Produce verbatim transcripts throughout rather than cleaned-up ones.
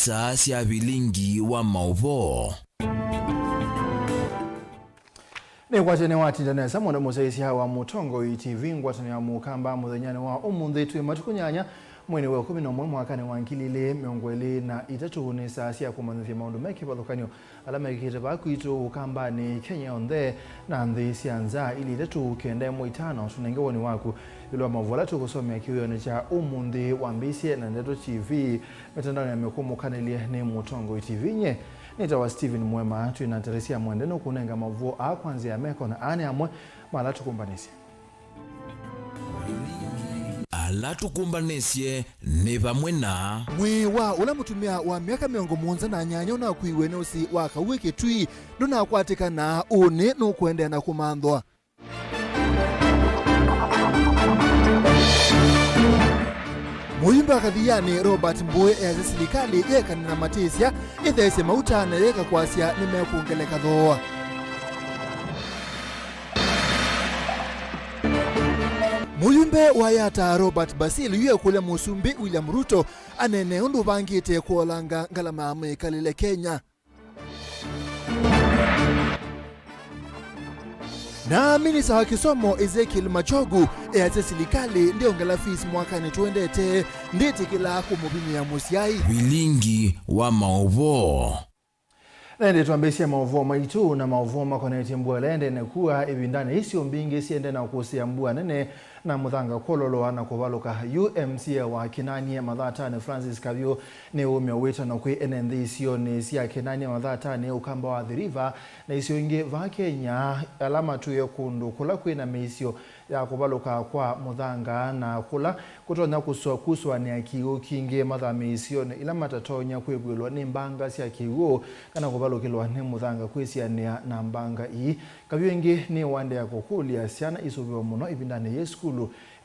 Saa sya vilingi wa maũvoo. Nĩkwatene watinda nesa mũno mũsyaĩĩsya wa Mũtongoi T V, ngwatanĩo ya Mũkamba mũthenyanĩ wa ũmũnthĩ. Twĩ matukũ nyanya mweinĩ wa ĩkũmi na ũmwe mwakanĩ wa ngili ilĩ mĩongo ĩlĩ na itatũ. Nĩ saa sya kũmanyĩthya maũndũ me kĩvathũkany'o ala mekĩkĩte vaa kwitũ Ũkambanĩ, Kenya yonthe, na nthĩ sya nza. Ilĩ itatũ kenda ĩmwe itano, tũnenge woni waku ĩũlũ wa maũvoo ala tũkũsomea kĩwĩonĩ kya ũmũnthĩ, wambĩĩsye na Ndeto T V, mĩtandaonĩ ya mĩkũmũkanĩlye nĩ Mũtongoi T V. Nye nĩtawa Stephen Mwema. Twĩ na Teresia Mwende nũkũnenga maũvoo aa kwa nzĩa ya meko, na aa nĩ amwe ma ala tũkũmbanĩsye. Ala tũkũmbanĩsye nĩ vamwe na. Mwĩĩ wa ũla mũtumĩa wa myaka mĩongo mũonza na nyanya ũnakuiwe nĩ ũsĩ wa kaw'e Kĩtui ndũnakwatĩkana, ũnĩ nũkũendeea na kũmanthwa. Mũyumbe wa Kathiani Robert Mbũĩ easya silikalĩ yeekane na matĩsya ĩtheesye mauta na yĩeka kwasya nĩmekũngeleka thooa. Mũyumbe wa Yatta Robert Basil yu ekũlya Mũsumbĩ William Ruto aneenee ũndũ ũvangĩte kũolanga ngalama ya mwĩkalĩle Kenya. Na minista wa kĩsomo Ezekiel Machogu easya silikalĩ ndĩongela fees mwakanĩ tũendete, ndĩtĩkĩlaa kũmũvinyĩa mũsyai. Vilingi wa maũvoo. Na ĩndĩ twambĩĩsye maũvoo maitũ na maũvoo makonetye mbua ĩla ĩendee na kua ĩvindanĩ. Isio mbingĩ siendee na kũkũsĩa mbua nene na mũthanga kwololoa na kũvalũka. Yu M C A wa Kinanie Mathatanĩ Francis Kavyũ nĩũũmya wĩtano kwĩ ene nthĩ isionĩ sya Kinanie Mathatanĩ, Ũkamba wa Athi River, na isio ingĩ vaa Kenya ala matwĩe kũndũ kũla kwĩ na mĩisyo ya kũvalũka kwa mũthanga na kũla kũtonya kũswa-, kusũanĩa kĩw'ũ kingĩ mathamĩe isionĩ ila matatonya kwĩvw'ĩlwa nĩ mbanga sya kĩw'ũ kana kũvalũkĩlwa nĩ mũthanga kwĩsianĩa na mbanga ii. Kavyũ ĩngĩ nĩwaendeea kũkũlya syana isũvĩwe mũno ĩvindanĩ yĩĩ sukulu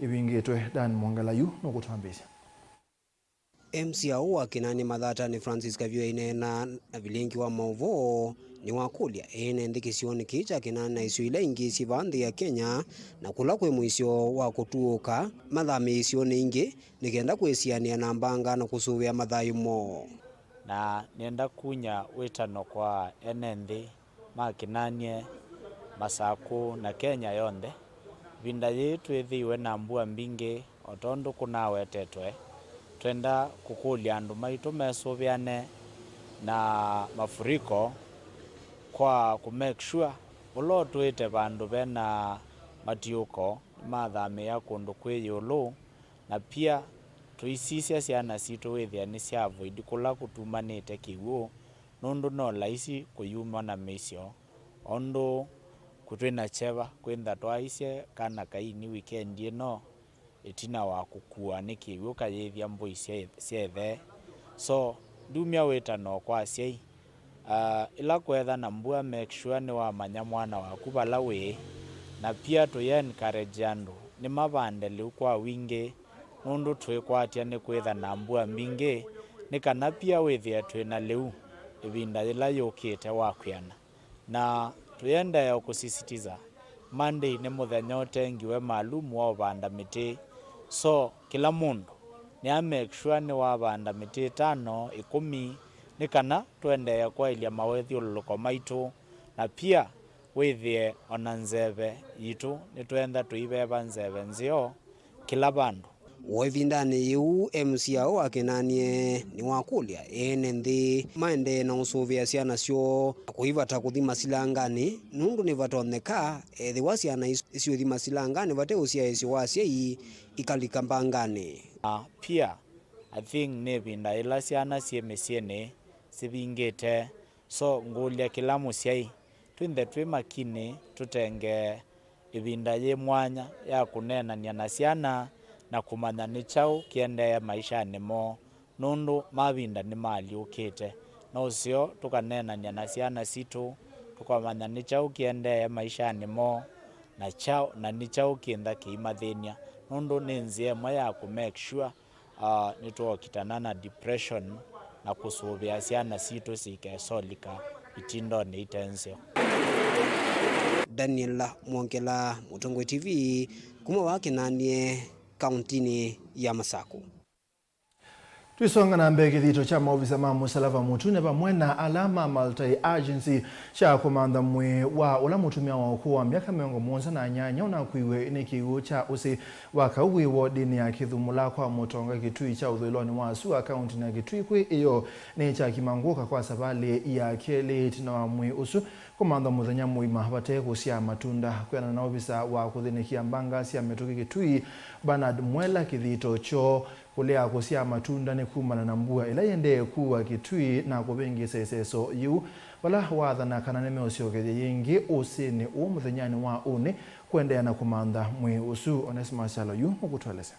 ivingĩtwe. Dan Mwongela yu nũkũtwambĩĩsya. M C A wa Kinanie Mathatanĩ Francis Kavyũ aineena na vilingi wa maũvoo nĩwakũlya ene nthĩ kĩsionĩ kĩĩ kya Kinanie na isio ila ingĩ syĩ vaa nthĩ ya Kenya na kũla kwĩ mũisyo wa kũtuũka mathamĩe isionĩ ingĩ nĩ kenda kwĩsianĩa na mbanga na kũsũvĩa mathayũ moo. Na nĩenda kunya wĩtano kwa ene nthĩ ma Kinanie, Masakũ, na Kenya yonthe. Ĩvinda yĩĩ twĩthĩiwe na mbua mbingĩ o tondũ kũnawetetwe. Twenda kũkũlya andũ maitũ mesũvĩane na mafuriko kwa kũ make sure ũla ũtũĩte vandũ vena matiũko nĩmathamĩĩa kũndũ kwĩ ĩũlũ, na pia tũisisya syana sitũ wĩthĩa nĩsya avoid kũla kũtumanĩte kĩw'ũ, nũndũ no laisi kũyumwa na mĩisyo. O ũndũ kwĩ twĩ na kyeva, kwĩntha twaaisye kana kaini wikendi ĩno ĩtina wa kũkua nĩ kĩw'ũ kayĩthya mbũi sya, sya ĩthe. So, ndumya wĩtano kwa asyai. Ah, ĩla kweetha na mbua, make sure nĩwamanya mwana waku vala wĩ, na pia tũi encourage andũ nĩmavande lĩu kwa wingĩ, nũndũ twĩkwatya nĩ kwĩtha na mbua mbingĩ, nĩ kana pia wĩthĩe twĩ na lĩu ĩvinda yĩla yũkĩte wa kwĩana. Na tũiendeea kũsisitiza, Monday nĩ mũthenya ũtengiwe maalumu wa ũvanda mĩtĩ. So, kĩla mũndũ nĩa make sure nĩwavanda mĩtĩ ĩtano, ĩkũmi, nĩ kana tũendee kwaĩlya mawĩthyũlũlũko maitũ, na pia wĩthĩe o na nzeve yitũ nĩtwenda tũiveva nzeve nzeo kĩla vandũ. O ĩvindanĩ yĩu, M C A wa Kinanie nĩwakũlya ene nthĩ maendee na ũsũvĩa syana syoo na kũivata kũthi masilanganĩ, nũndũ nĩvatonyeka ethĩwa syana is-, isyũthi masilanganĩ vate ũsyaĩĩsyo wa asyai ikalika mbanganĩ. Na pia, I think nĩ ĩvinda yĩla syana syĩ mĩsyĩnĩ sivingĩte. So, ngũlya kĩla mũsyai, twĩnthe twĩ makini, tũtenge ĩvinda yĩ mwanya ya kũneenany'a na syana na kũmanya nĩ kyaũ kĩendee maishanĩ moo, nũndũ mavinda nĩmalyũkĩte. No ũseo tũkaneenany'a na syana sitũ, tũkamanya nĩ kyaũ kĩendee maishanĩ moo, na kyaũ, na nĩ kyaũ kĩntha kĩimathĩny'a, nũndũ nĩ nzĩa ĩmwe ya kũ make sure Ah, nĩtwookitana na depression na kũsũvĩa syana sitũ sikesolika itindonĩ ite nzeo. Daniel Mwongela, Mũtongoi T V, kuma vaa Kinanie, kauntinĩ ya Masakũ. Tũisonga na mbee, kĩthito kya maovisa ma Mũsalava Mũtune vamwe na ala ma multi-agency kya kũmantha mwĩĩ wa ũla mũtumĩa wa ũkũũ wa myaka mĩongo mũonza na nyanya ũnakuiwe nĩ kĩw'ũ kya ũsĩ wa kaũ wĩ wodinĩ ya Kĩthumũla kwa Mũtonga Kĩtui kya ũthũĩlonĩ wa sua kauntinĩ ya Kĩtui kwĩ ĩyoo nĩ kyakima ngũka kwa savalĩ ya kelĩ ĩtina wa mwĩĩ ũsu kũmanthwa mũthenya mũima vate kũsyaa matunda. Kwĩanana na ovisa wa kũthĩnĩkĩa mbanga sya mĩtũkĩ Kĩtui, Bernard Mwela, kĩthito kyoo kũlea kũsyaa matunda nĩ kumana na mbua ĩla yĩendee kuwa Kĩtui na kũvĩngĩĩsa ĩseso yĩu, vala waathana kana nĩmeũsyokethya yĩngĩ ũsĩnĩ ũũ mũthenyanĩ wa ũnĩ kũendeea na kũmantha mwĩĩ ũsu. Onesmus Kyalo yu ũkũtũelesya.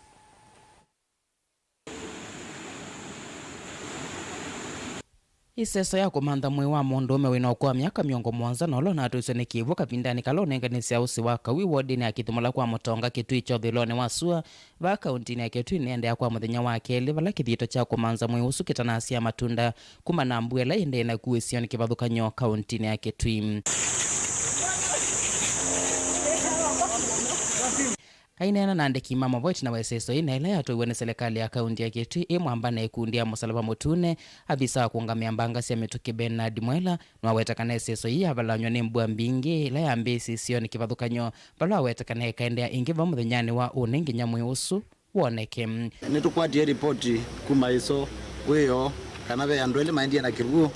Ĩseso ya kũmantha mwĩĩ wa mũndũũme wĩ na ũkũũ wa myaka mĩongo mũonza na ũla ũnatwĩswe nĩ kĩw'ũ kavindanĩ kala ũnenganĩsya ũsĩ wa kaũ wodinĩ ya Kĩthumũla kwa Mũtonga Kĩtui kya ũthũĩlonĩ wa sua vaa kauntinĩ ya Kĩtui nĩendeea kwa mũthenya wa kelĩ, vala kĩthito kya kũmantha mwĩĩ ũsu kĩtanasyaa matunda kuma na mbua ĩla yĩendee na kuĩsyo nĩ kĩvathũkany'o kauntinĩ ya Kĩtui. Aineena na andĩki ma maũvoo ĩtina wa ĩseso yĩĩ na ĩla yatwaiwe nĩ silikalĩ ya kaunti ya Kĩtui ĩ mwamba na ĩkundi ya Mũsalava Mũtune, avisa wa kũũngamĩa mbanga sya mĩtũkĩ Bernard Mwela nĩwaweta kana ĩseso yĩĩ yavalanywa nĩ mbua mbingĩ ĩla yambĩĩsye ĩsĩonĩ kĩvathũkany'o, vala waweta kana ĩkaendeea ĩngĩ vau mũthenyanĩ wa ũnĩ nginya mwĩĩ ũsu woneke. Nĩtũkwatie ripoti kuma ĩso wĩoo kana ve andũ elĩ maendie na kĩw'ũ,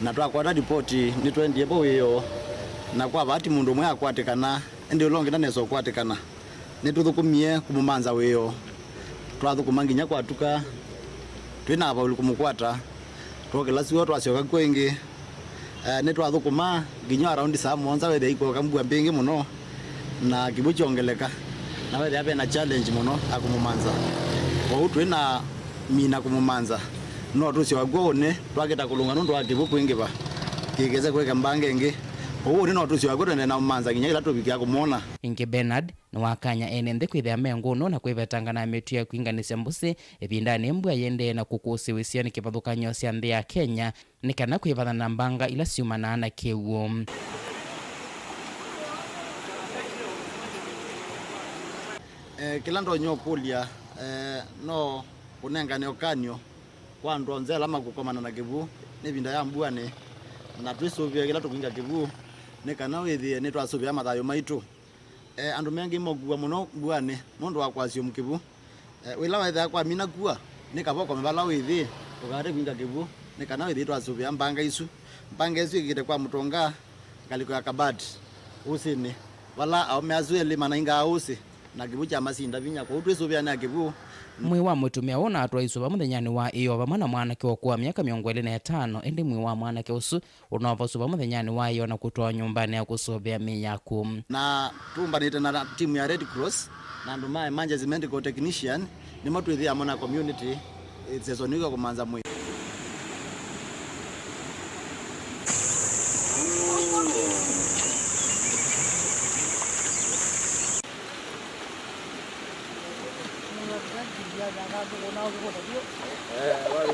na twakwata ripoti nĩtwendie vo wĩoo, na kwa vaati mũndũ ũmwe akwatĩkana, ĩndĩ ũla ũngĩ ndanesa ũkwatĩkana. Nĩtũthũkũmie kũmũmantha wĩoo. Twathũkũma nginya kwatuka, twĩ na avaũli kũmũkwata. Twokĩla syũa twasyoka kw'o ĩngĩ. Eh, nĩtwathũkũma nginya around saa mũonza wethĩa ikoka mbua mbingĩ mũno, na kĩw'ũ kyongeleka, na wethĩa ve na challenge mũno ya kũmũmantha. Kwoou twĩ na mina kũmũmantha, no tũsyoka kw'o ũnĩ twakĩta kũlũnga nũndũ wa kĩw'ũ kwingĩva kĩkese kwĩka mbanga ĩngĩ. Kwoou ũnĩ no tũsyoka kw'o twendee na kũmũmantha nginya ĩla tũvikĩa kũmwona. Ĩngĩ Bernard nĩwakany'a ene nthĩ kwĩthĩa me ngũnũ na kwĩvetanga na mĩtũ ya kwinganĩsya mbũsĩ ĩvindanĩ mbua yĩendee na kũkũsĩw'ĩsya nĩ kĩvathũkany'o sya nthĩ ya Kenya nĩ kana kwĩvathana na mbanga ila syumanaa na kĩw'ũ. Eh, kĩla ndonya ũkũlya, eh, no ũnengane ũkany'o kwa andũ onthe ala makũkomana na kĩw'ũ nĩ ĩvinda ya mbuanĩ, na twĩsũvĩe kĩla tũkwinga kĩw'ũ nĩ kana wĩthĩe nĩtwasũvĩa mathayũ maitũ. E, andũ maingĩ mokua mũno mbuanĩ nũndũ wa kũassume kĩw'ũ. E, wĩla wethĩa kwamina kua, nĩ kavokome vala wĩthĩ, ndũkate kwinga kĩw'ũ, nĩ kana wĩthĩ twasũvĩa mbanga isu. Mbanga isu ikĩte kwa mũtonga ngalĩko ya Kabat ũsĩnĩ, vala aũme asu elĩ manaingaa ũsĩ, na kĩw'ũ kyamasinda vinya, kwoou twĩsũvĩanĩa kĩw'ũ. Mwĩĩ wa mũtumĩa ũũ natwaisũva mũthenyanĩ wa ĩoo vamwe na mwanake wa ũkũũ wa myaka mĩongo ĩlĩ na ĩtano, ĩndĩ mwĩĩ wa mwanake ũsu ũnova ũsu vamwe mũthenyanĩ wa ĩoo na kũtwawa nyũmbanĩ ya kũsũvĩa mĩĩ ya akw'ũ. Na tũũmbanĩte na timu ya Red Cross na andũ ma emergency medical technician, nĩmo twĩthĩamo na community, eh, season ĩyo ya kũmantha mwĩĩ.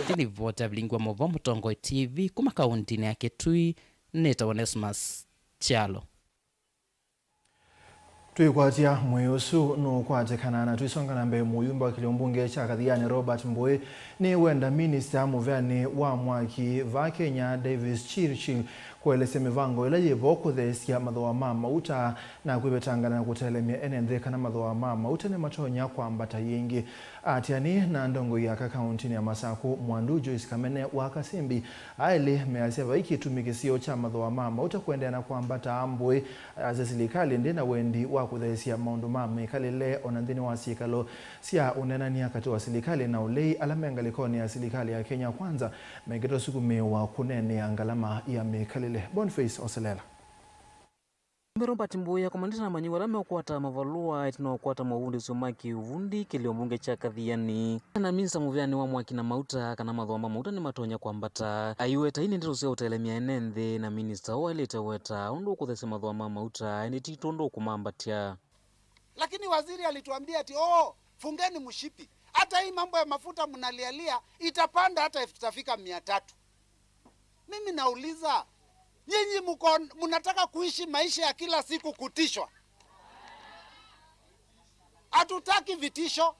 Nĩ livoti ya vilingi wa maũvoo Mũtongoi T V kuma kauntinĩ ya Kitui, nĩtawa Onesmus Kyalo. Twĩkwatya mwĩĩ ũsu nũkwatĩkana na twĩsonga na mbee, mũyumbe wa kĩlio mbunge kya Kathiani Robert Mbũĩ nĩwenda minista mũveanĩ wa mwaki vaa Kenya Davis Chirchir kũelesya mĩvango ĩla yĩvo kũtheesya mathooa ma mauta na kwĩvetangana na kũtelemya ene nthĩ kana mathooa ma mauta nĩmatonya kwambata yĩngĩ. Atiani na ndongoi ya aka kauntinĩ ya Masakũ, Mwandu Joyce Kamene wa Kasimbi, aĩlĩ measya vai kĩtumi kĩseo kya mathooa ma mauta kũendeea na kwambata. Mbũĩ asya silikalĩ ndĩ na wendi wa kũtheesya maũndũ ma mĩkalĩle ona nthĩnĩ wa syĩkalo sya ũneenany'a katĩ wa silikalĩ na ũlei ala me ngalĩkonĩ ya silikalĩ ya Kenya Kwanza mekĩte ũsukumĩo wa kũneenea ngalama ya mĩkalĩle. Boniface Oselela. Mũmbe Robert Mbũĩ akomanĩte na amanyĩw'a ala meũkwata mavalũa ĩtina wa kũkwata mavundĩsyo ma kĩũvundi kĩlio mbunge kya Kathiani. Na minista mũveanĩ wa mwaki na mauta kana mathooa ma mauta nĩmatonya kwambata. Aiweta ii nĩ ndeto sya ũtelemya ene nthĩ, na minista ũũ aĩlĩte weta ũndũ ũkũtheesya mathooa ma mauta, ĩndĩ ti tondũ ũkũmambatya. Lakini waziri alituambia ati, "Oh, fungeni mshipi. Hata hii mambo ya mafuta mnalialia, itapanda hata itafika mia tatu." Mimi nauliza, nyinyi mko, mnataka kuishi maisha ya kila siku kutishwa? Hatutaki vitisho.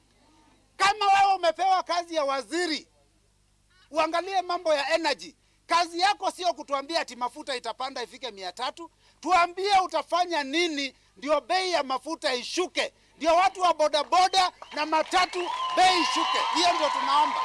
Kama wewe umepewa kazi ya waziri, Uangalie mambo ya energy. Kazi yako sio kutuambia ati mafuta itapanda ifike mia tatu. Tuambie utafanya nini ndio bei ya mafuta ishuke, ndio watu wa bodaboda na matatu bei ishuke. Hiyo ndio tunaomba.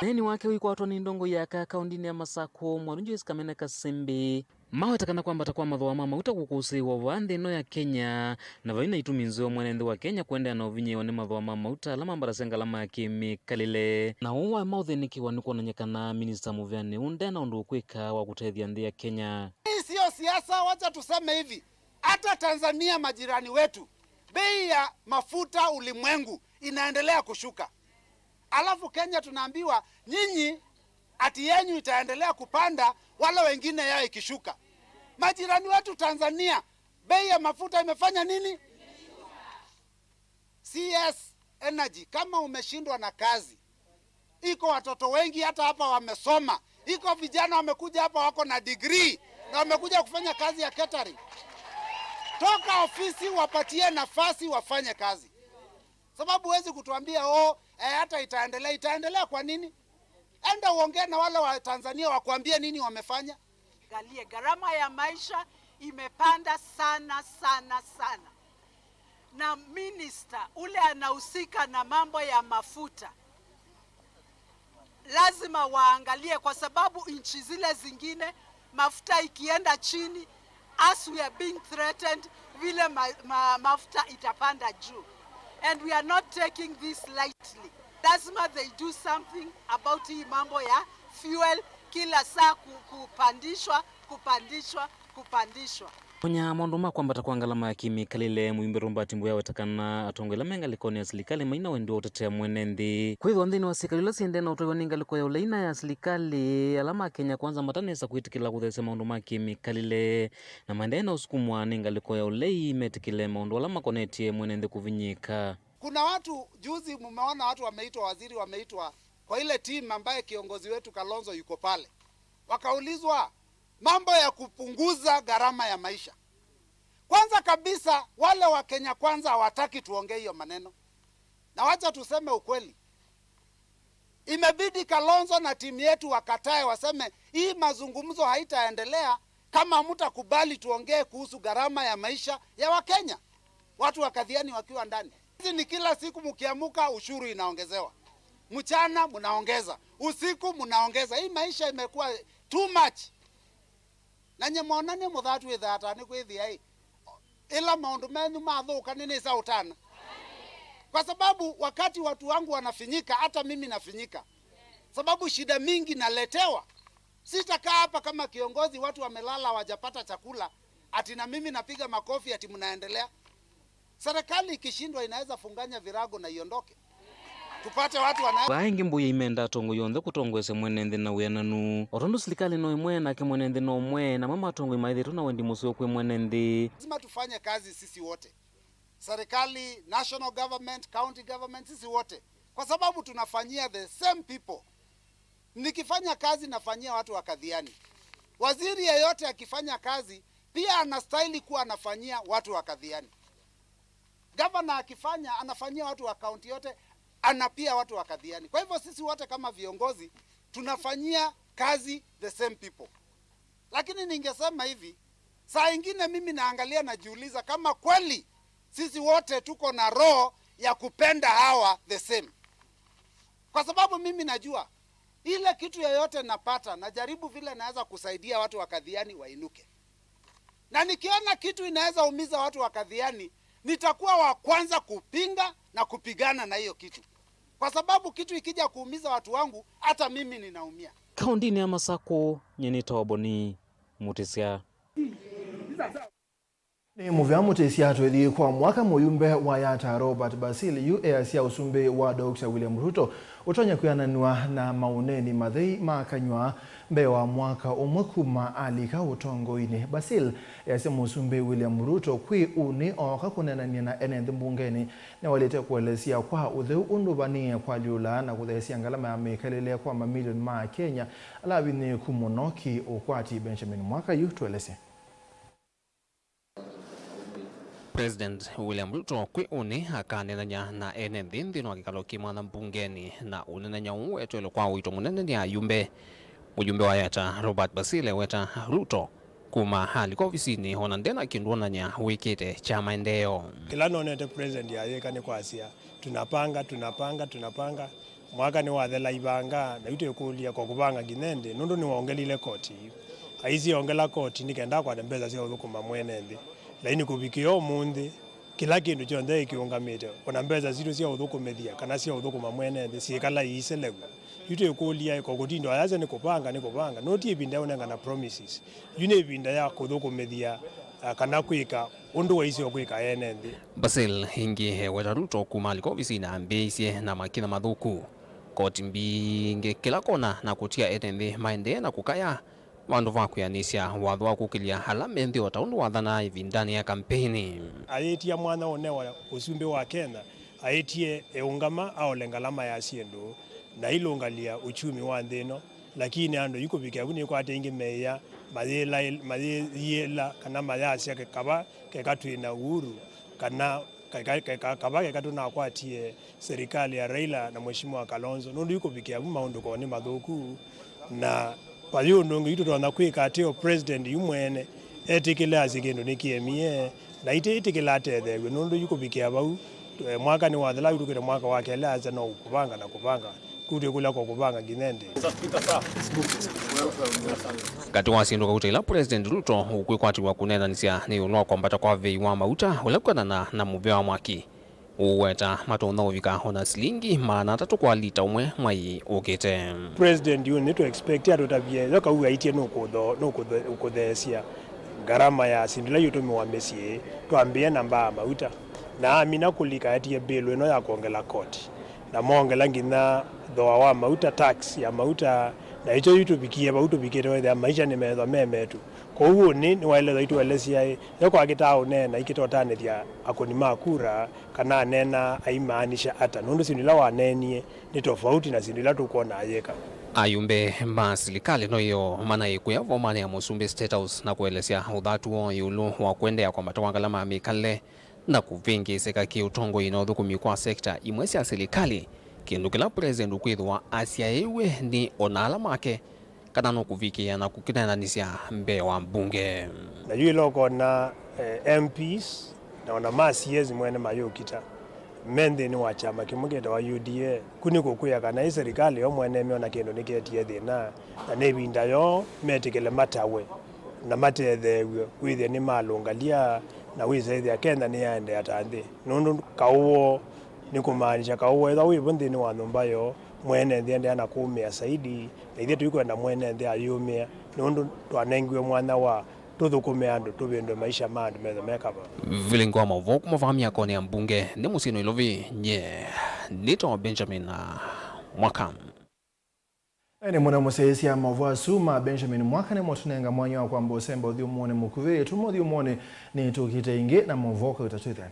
Neeni wake ũikwatwa nĩ ndongoi ya aka kaũndĩnĩ ya Masakũ, Mwalu Joyce Kamene Kasimbi, maweta kana kwambata kwa mathooa ma mauta kũkũsĩĩwa vaa nthĩ ĩno ya Kenya, na vai na itumi nzeo mwene nthĩ wa Kenya kũendeea na ũvinyĩĩwa nĩ mathooa ma mauta ala mambatasya ngalama ya kĩmĩkalĩle. Na ũũ waĩ maũthĩnĩkĩwa nĩ kwonany'a kana minista mũvĩanĩ ũũ nde na ũndũ ũkwĩka wa kũtethya nthĩ ya Kenya. Hii siyo siasa, wacha tuseme hivi. Hata Tanzania, majirani wetu, bei ya mafuta ulimwengu inaendelea kushuka. Alafu Kenya tunaambiwa, "Nyinyi ati yenyu itaendelea kupanda, wale wengine yao ikishuka." Majirani wetu Tanzania, bei ya mafuta imefanya nini? C S Energy, kama umeshindwa na kazi, iko watoto wengi hata hapa wamesoma, iko vijana wamekuja hapa wako na degree na wamekuja kufanya kazi ya catering. Toka ofisi, wapatie nafasi wafanye kazi, sababu huwezi kutuambia, "Oh, eh, hata itaendelea." Itaendelea kwa nini? Enda uongee na wale wa Tanzania wakuambie nini wamefanya. Angalie, gharama ya maisha imepanda sana, sana, sana. Na minister ule anahusika na mambo ya mafuta, lazima waangalie, kwa sababu nchi zile zingine mafuta ikienda chini, as we are being threatened, vile ma, ma, mafuta itapanda juu. And we are not taking this lightly. Lazima they do something about hii mambo ya fuel, kila saa ku, kupandishwa, kupandishwa, kupandishwa. Kũmanya maũndũ ma kwambata kwa ngalama ya kĩmĩkalĩle, mũyumbe Robert Mbuya aweta kana atongoi ala me ngalĩkonĩ ya silikalĩ mai na wendi wa ũtetea mwene nthĩ. Kwĩthĩwa nthĩnĩ wa silikalĩ ila syĩendee na ũtwaĩwa nĩ ngalĩko ya ũlei na ya silikalĩ, ala ma Kenya Kwanza matanesa kwĩtĩkĩla kũtheesya maũndũ ma kĩmĩkalĩle, na maendee na ũsukumwa nĩ ngalĩko ya ũlei metĩkĩle maũndũ ala makonetye mwene nthĩ kũvinyĩĩka. Kuna watu juzi, mumeona watu wameitwa, waziri wameitwa kwa ile team ambaye kiongozi wetu Kalonzo yuko pale, wakaulizwa mambo ya kupunguza gharama ya maisha. Kwanza kabisa, wale wa Kenya Kwanza hawataki tuongee hiyo maneno. Na wacha tuseme ukweli, imebidi Kalonzo na timu yetu wakatae, waseme, "Hii mazungumzo haitaendelea kama mtakubali tuongee kuhusu gharama ya maisha ya Wakenya." Watu wa Kathiani wakiwa ndani. Hizi ni kila siku mkiamuka, ushuru inaongezewa. Mchana mnaongeza, usiku mnaongeza. Hii maisha imekuwa too much. Na nyie mona nĩ mũthatu ĩthaata nĩ kwĩthĩa ĩ, ĩla maũndũ menyu mathũka nĩ nĩsa ũtana. Kwa sababu wakati watu wangu wanafinyika, hata mimi nafinyika. Sababu shida mingi naletewa. Sitakaa hapa kama kiongozi, watu wamelala hawajapata chakula, ati na mimi napiga makofi ati mnaendelea. Serikali ikishindwa inaweza funganya virago na iondoke. Tupate watu wana... Vaa ĩngĩ Mbuya imenda atongoi onthe kũtongoesya mwene nthĩ na wĩananu. O tondũ silikalĩ no ĩmwe, nake mwene nthĩ no ũmwe, namo atongoi maĩthĩtwe na wendi mũseo kwĩ mwene nthĩ. Lazima tufanye kazi sisi wote. Serikali, national government, county government, sisi wote. Kwa sababu tunafanyia the same people. Nikifanya kazi, nafanyia watu wa Kathiani. Waziri yeyote akifanya kazi, pia anastahili kuwa anafanyia watu wa Kathiani. Gavana akifanya, anafanyia watu wa kaunti yote, ana pia watu wa Kathiani. Kwa hivyo sisi wote kama viongozi, tunafanyia kazi the same people. Lakini ningesema hivi, saa ingine mimi naangalia, najiuliza kama kweli sisi wote tuko na roho ya kupenda hawa the same. Kwa sababu mimi najua ile kitu yoyote napata, najaribu vile naweza kusaidia watu wa Kathiani wainuke. Na nikiona kitu inaweza umiza watu wa Kathiani, nitakuwa wa kwanza kupinga na kupigana na hiyo kitu. Kwa sababu kitu ikija kuumiza watu wangu, hata mimi ninaumia. Kaũndĩnĩ ya Masakũ, nyie nĩtawa Boni Mũtĩsya. Nĩ mũvea Mũtĩsya. Twĩthi kwa mwaka, mũyumbe wa Yatta Robert Basil yu easya ũsumbĩ wa Doctor William Ruto ũtonya kwĩananw'a na maũneeni mathei ma kanyw'a mbee wa mwaka ũmwe kuma alika ũtongoinĩ. Basil easya mũsumbĩ William Ruto kwĩ ũnĩ ooka kũneenany'a na ene nthĩ mbungenĩ, nĩwaĩlĩte kũelesya kwa ũtheu ũndũ vanĩĩe kũalyũla na kũtheesya ngalama ya mĩkalĩle kwa mamilioni ma Akenya ala avinyĩĩku mũno kĩ ũkwati. Benjamin Mwaka yu tũelesye. President William Ruto kwĩ ũnĩ akaneenany'a na ene nthĩ nthĩnĩ wa kĩkalo kĩ mwanya mbungenĩ, na ũneenany'a ũũ weteelwe kwa ũito mũnene nĩ ayumbe. Mũyumbe wa Yatta Robert Basil eweta Ruto kuma alika ovisinĩ ona ndena kĩndũ onany'a wĩkĩte kya maendeeo. Kĩla nonete president ayĩka nĩ kwasya, "Tunapanga, tunapanga, tunapanga." Mwaka nĩwathela ivanga, na yu twĩkũlya, kwa kũvanga nginya ĩndĩ, nũndũ nĩwongelile koti. Aisye ongela koti nĩ kenda akwate mbesa sya ũthũkũma mwene nthĩ. Lakini kũvikĩa ũmũnthĩ, kĩla kĩndũ kyonthe kĩũngamĩte, ona mbesa sitũ sya ũthũkũmĩthya kana sya ũthũkũma mwene nthĩ syĩkala iiselew'a. Yu twĩkũlya, kwa kũtinda ayasya nĩ kũvanga, nĩ kũvanga, no ti ĩvinda ya ũnengana promises. Yu nĩ ĩvinda ya kũthũkũmĩthya, ah, kana kwĩka ũndũ waisye ũkwĩka ene nthĩ. Basil ĩngĩ eweta Ruto kuma alika ovisinĩ ambĩĩisye na makinya mathũku. Koti mbingĩ kĩla kona na kũtia ene nthĩ maendee na kũkaya vandũ va kwĩanĩsya watho wa kũkĩlya ala me nthĩ o ta ũndũ wathanaa ĩvindanĩ ya kampeini. Ayĩtia mwanya ũnewa ũsumbĩ wa Kenya, aĩtie eũngama aole ngalama ya syĩndũ na ilũngalia uchumi wa nthĩ ĩno. Lakini andũ yu kũvikĩa vu nĩkwate ĩngĩ meĩa mayĩla-, mayĩyĩla kana mayasya kava keka twĩ na uhuru, kana keka, keka, kava keka tũnakwatie serikali ya Raila na Mheshimiwa Kalonzo, nũndũ yu kũvikĩa vu maũndũ koo nĩ mathũku, na vayĩ ũndũ ũngĩ yu tũtonya kwĩka atĩ o president yu mwene etĩkĩle asye kĩndũ nĩkĩemie, na ite ĩtĩkĩla atetheew'e, nũndũ yu kũvikĩa vau, eh, mwaka nĩwathela, yu tũkĩte mwaka wa kelĩ, asya no kũvanga na kũvanga. Kũu twĩkũlya kwa kũvanga nginya ĩndĩ. Katĩ wa syĩndũ kauta ila President Ruto ũkwĩkwatĩw'a kũneenanĩsya nĩ ĩũlũ wa kwambata kwa vei wa mauta ũla kwendana na mũvĩa wa mwaki. Ũweta matonya ũvika ona silingi maana atatũ kwa lita ũmwe mwai ũkĩte. President yu nĩ tũ expect atũtavye, yo kau aitie nũkũtho-, nũkũthe-, ũkũtheesya ngarama ya syĩndũ ila iũtũmĩwa mĩsyĩ, twambĩĩe na mbaa mauta. Na amina kũlika etie bill ĩno ya kwongela koti. Na mongela nginya thooa wa mauta, tax ya mauta, na ĩkyo yu tũvikie vau tũvikĩte wethĩa maisha nĩmethwa me metu. Kwoou ũnĩ nĩwaĩle thwa itũelesyaĩ, yo kwakĩtaa ũneena ikĩtotanĩthya akũni ma kura, kana aneena aimaanisha ata, nũndũ syĩndũ ila waneenie nĩ tofauti na syĩndũ ila tũkwona ayĩka. Ayumbe ma silikalĩ no ĩo manaĩkũya vomanĩ ya mũsumbĩ State House na kũelesya ũthatu woo ĩũlũ wa kũendeea kwambata kwa ngalama ya mĩkalĩle na kũvĩngĩĩsĩka kĩ ũtongoi na ũthũkũmi kwa sekta imwe sya silikalĩ, kĩndũ kĩla President ũkwĩthĩwa asyaĩĩw'e nĩ ona ala make kana nũkũvikĩĩa na kũkĩneenanĩsya mbee wa mbunge. Na yu ĩla ũkona, eh, M Ps na ona ma C S mwene mayũkita me nthĩnĩ wa kyama kĩmwe kĩtawa U D A, ku nĩ kũkwĩa kana ĩ serikali yo mwene ĩmyona kĩndũ nĩkyetie thĩna, na nĩ ĩvinda yoo metĩkĩle matawe na matetheew'e, wĩthĩe nĩmalũngalia, na wĩsaĩthĩa Kenya nĩyaendeea ta nthĩ, nũndũ kaũ woo nĩ kũmaanisya kaũ woo ethwa wĩvo nthĩnĩ wa nyũmba yoo, mwene nthĩ endeea na kũũmĩa saidi, na ithyĩ tũikwenda mwene nthĩ ayĩũmĩa, nũndũ twanengiwe mwanya wa tũthũkũme andũ, tũvĩndũe maisha ma andũ methwe me kava. Vilingi wa maũvoo kuma vaa myakonĩ ya mbunge nĩ mũsyĩ Nairobi, nye nĩtawa Benjamin, ah, Mwaka. Ene mũno mũsyaĩĩsya maũvoo asu ma Benjamin Mwaka nĩmo tũnenga mwanya wa kwamba ũsemba ũthyũmũonĩ mũkuvĩ. Tuma ũthyũmũonĩ nĩtũkĩte ĩngĩ na maũvoo kauta twĩthĩane.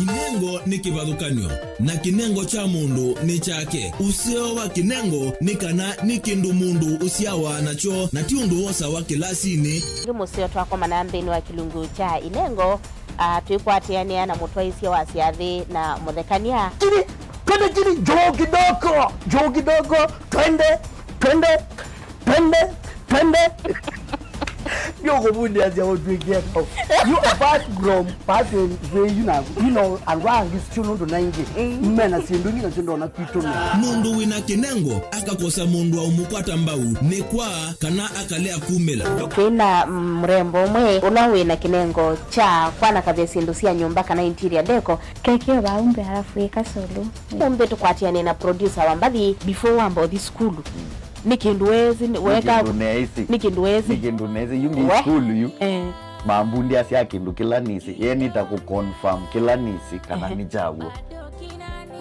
Inengo nĩ kĩvathũkany'o, na kĩnengo kya mũndũ nĩ kyake. Ũseo wa kĩnengo nĩ kana nĩ kĩndũ mũndũ ũsyawa nakyo, na ti ũndũ wosawa kĩlasinĩ. Nĩ mũseo twakomana nthĩnĩ wa kĩlungu kya inengo, ah, twĩkwatĩanĩa na mũtwaĩsya wa syathĩ na mũthekany'a. Chini, twende chini, juu kidogo, juu kidogo, twende, twende, twende, twende. Ndio kuvundia sia utwikia kau. You apart from passing way, you know, you know, and why is still not ninety? Mena sindu ngina sindo na kitu na. Mũndũ wĩna kĩnengo akakosa mũndũ wa ũmũkwata mbau nĩ kwa kana akalea kumĩla. Twĩna, mm, mrembo ũmwe ũla wĩna kĩnengo kya kwanakavya syĩndũ sya nyũmba kana interior deco. Kekeo vaa umbe halafu ĩka solo. Umbe tũkwatĩane na producer wa mbathi before wamba ũthi sukulu. Nĩ kĩndũ wezi, nĩ weka kĩndũ neesi. Nĩ kĩndũ wezi. Nĩ kĩndũ neesi. Yu ngi sukulu yu. Eh. Mambundi asya kĩndũ kĩla nĩsĩ. Ye nĩta kũ confirm kĩla nĩsĩ kana nĩ kyaw'o.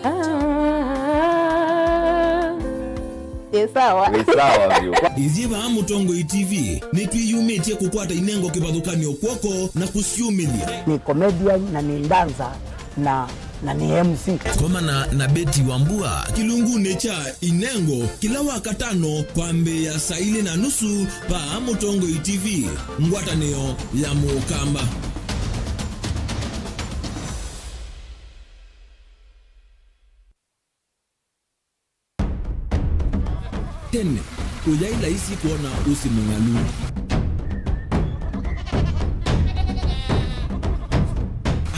Ah. Ĩ sawa. Ĩ sawa vyũ. Ithyĩ vaa Mũtongoi T V nĩtwĩyumĩtye kũkwata inengo kĩvathũkany'o kw'oko na kũsyũmĩlya. Nĩ comedian na nĩ dancer. na, na nĩ M C. Komana na Betty Wambua kĩlungunĩ kya Inengo kĩla Wakatano kwambĩĩa saa ilĩ na nusu vaa Mũtongoi T V, ngwatanĩo ya Mũkamba. Tene, kũyaĩ laisi kwona ũsĩ mũng'alu.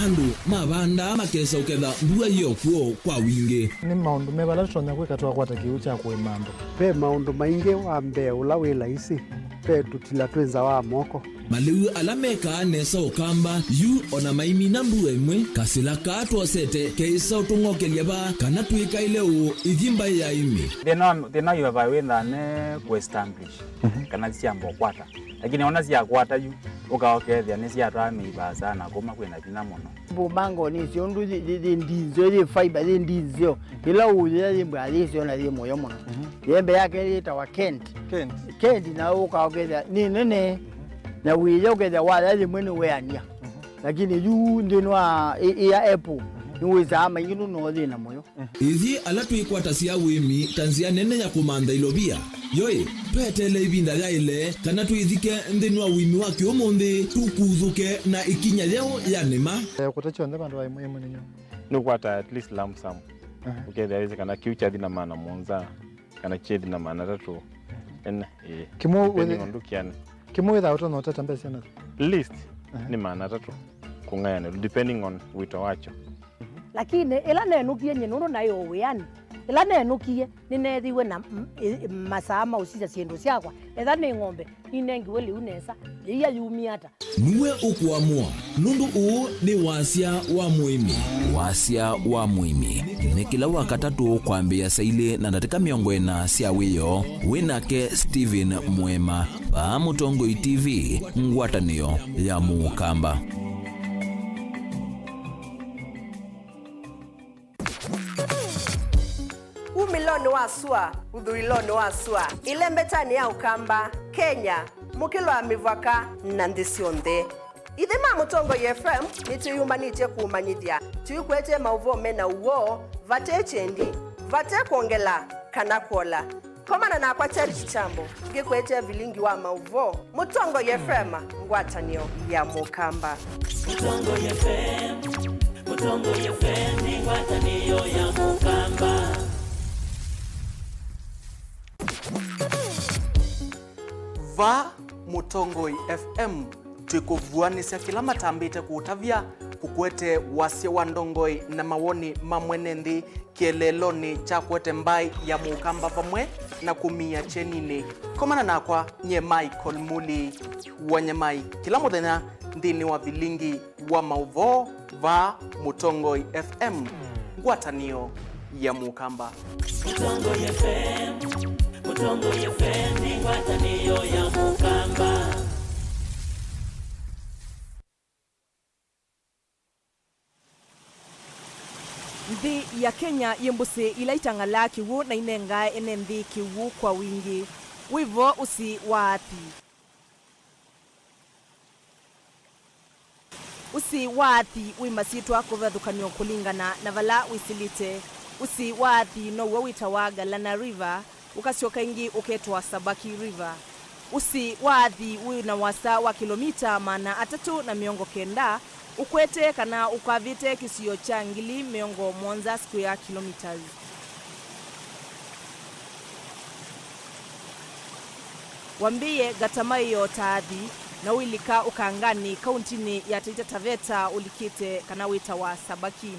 Andũ mavandaa makesa ũketha mbua yĩ o kw'o kwa wingĩ. Nĩ maũndũ meva ala tũtonya kwĩka twakwata kĩw'ũ kya kũĩma andũ? Ve maũndũ maingĩ. Wa mbee ũla wĩ laisi, ve tũtila twĩ nza wa moko. Malĩu ala mekaa nesa Ũkamba yu o na maimina mbua ĩmwe, kasĩla kaa twosete keĩsa ũtũng'okelya vaa kana twĩkaĩle ũũ ĩthi mbaĩ ya ĩmĩ. Thĩna wa, thĩna wa ivavai wĩthaa ne kũ establish, mhm, kana syamba ũkwata. Lakini ona syakwata yu, ũka ũkethĩa nĩsyatwaa mĩivaa sana kuma kwĩna vinya mũno. Mbũmbangonĩ ĩsyo ũndũ yĩ, yĩ, yĩ ndinzeo, yĩ fiber, yĩ ndinzeo. Ĩla ũyĩa yĩ mbaa yĩsyo na yĩ mũyo mũno. Mhm. Yembe yake yĩtawa Kent. Kent. Kent na ũka ũkethĩa nĩ nene. Na wĩya ũkethĩa waya yĩmwe nĩweanĩa. Mhm. Lakini yu nthĩnĩ wa ĩ-, ĩya apple, mhm, nĩwĩsaa maingĩ nũno yĩ na mũyo. Mhm. Ithyĩ ala twĩkwatasya ũĩmi ta nzĩa nene ya kũmantha ilovia, yoĩ, tweteele ĩvinda yaĩle kana twĩthike nthĩnĩ wa ũĩmi wa kĩũmũnthĩ, tũkuthũke na ĩkinya yeũ ya nĩma. Eh, kũta kyonthe vandũ va ĩmwe ĩmwe nĩ nyũmũ. Nĩũkwata at least lump sum. Aha. Ũkethĩa wĩsĩ kana kĩu kyathi na maana mũonza, kana kyethi na maana atatũ. Ene, ĩĩ. Kĩmwe depending wĩthĩ-, on ndũkĩanĩ. Kĩmwe wĩthaa ũtonya ũtata mbesa na? Least, aha, nĩ maana atatũ kũng'ayanĩlwa, depending on wĩto wakyo. Lakini ĩla nenũkie nyie nũndũ naĩ o wĩanĩ, ĩla nenũkie nĩneethiwe na m-, ĩ-, masaa ma ũsisya syĩndũ syakwa, etha nĩ ng'ombe, ninengiwe lĩu nesa, yĩia yumie ata? Nĩwe ũkũamũa, nũndũ ũũ nĩ wasya wa mũĩmi. Wasya wa mũĩmi nĩ kĩla Wakatatũ kwambĩĩa saa ilĩ na ndatĩka mĩongo ĩna sya wĩoo. Wĩ nake Stephen Mwema, vaa Mũtongoi T V, ngwatanĩo ya Mũkamba. Umĩlonĩ wa sua, ũthũĩlonĩ wa sua, ĩlembetanĩ ya Ũkamba, Kenya, mũkĩlo wa mĩvaka, na nthĩ syonthe. Ithyĩ ma Mũtongoi F M nĩtwĩyũmbanĩtye kũũmanyĩthya, tũikwetee maũvoo me na ũw'o, vate kyendi, vate kwongela kana kwola. Komana nakwa Charity Chambo, ngĩkwetee vilingi wa maũvoo, Mũtongoi F M, ngwatanĩo ya Mũkamba. Mũtongoi F M, Mũtongoi F M nĩ ngwatanĩo ya Mũkamba. Vaa Mũtongoi F M, twĩkũvuanĩsya kĩla matambĩte kũũtavya, kũkwete wasya wa ndongoi na mawoni ma mwene nthĩ, kĩeleelonĩ kya kũete mbaĩ ya Mũkamba vamwe na kũmia kyeninĩ. Komana nakwa nyie Michael Muli wa Nyamai kĩla mũthenya nthĩnĩ wa vilingi wa maũvoo vaa Mũtongoi F M, ngwatanĩo ya Mũkamba. Mũtongoi F M, Mũtongoi F M nĩ ngwatanĩo ya Mũkamba. Nthĩ ya Kenya yĩ mbũsĩ ila itang'alaa kĩw'ũ na inengaa ene nthĩ kĩw'ũ kwa wingĩ. Wĩ vo ũsĩ wa athi. Ũsĩ wa athi wĩ masyĩtwa kũvathũkanw'a kũlingana na vala wĩsĩlĩte. Ũsĩ wa athi now'o wĩtawa Galana River, ũkasyoka ĩngĩ ũketwa Sabaki River. Ũsĩ wa athi wĩ na wasa wa kĩlomita maana atatũ na mĩongo kenda, ũkwete kana ũkavĩte kĩsio kya ngili mĩongo mũonza square kilometres. Wambĩĩe Gatamaĩo ta athi, na ũilika Ũkanganĩ, kauntinĩ ya Taita Taveta ũlikĩte kana wĩtawa Sabaki.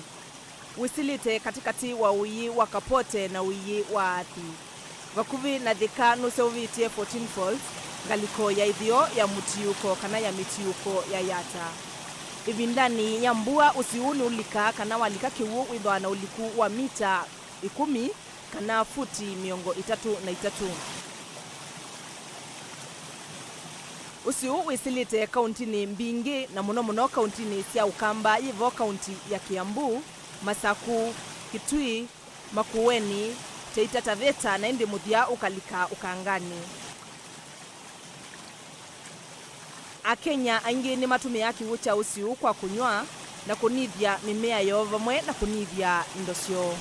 Wĩsĩlĩte katĩkatĩ wa ũiĩ wa Kapote na ũiĩ wa Athi. Vakuvĩ na Thika nũseũvĩtye Fourteen Falls, ngalĩko ya ĩtheo ya mũtiũko kana ya mĩtiũko ya Yatta. Ĩvindanĩ ya mbua, ũsĩ ũũ nũlikaa kana walika kĩw'ũ wĩthĩawa na ũliku wa mita ĩkũmi kana futi mĩongo ĩtatũ na itatũ. Ũsĩ ũũ wĩsĩlĩte kauntinĩ mbingĩ, na mũno mũno kauntinĩ sya Ũkamba, yĩ vo kaunti ya Kiambu, Masaku, Kitui, Makueni, Taita Taveta, na ĩndĩ mũthya ũkalika Ũkanganĩ. Akenya aingĩ nĩmatũmĩaa kĩw'ũ kya ũsĩ ũũ kwa kũnyw'a, na kũnĩthya mĩmea yoo vamwe na kũnĩthya indo syoo.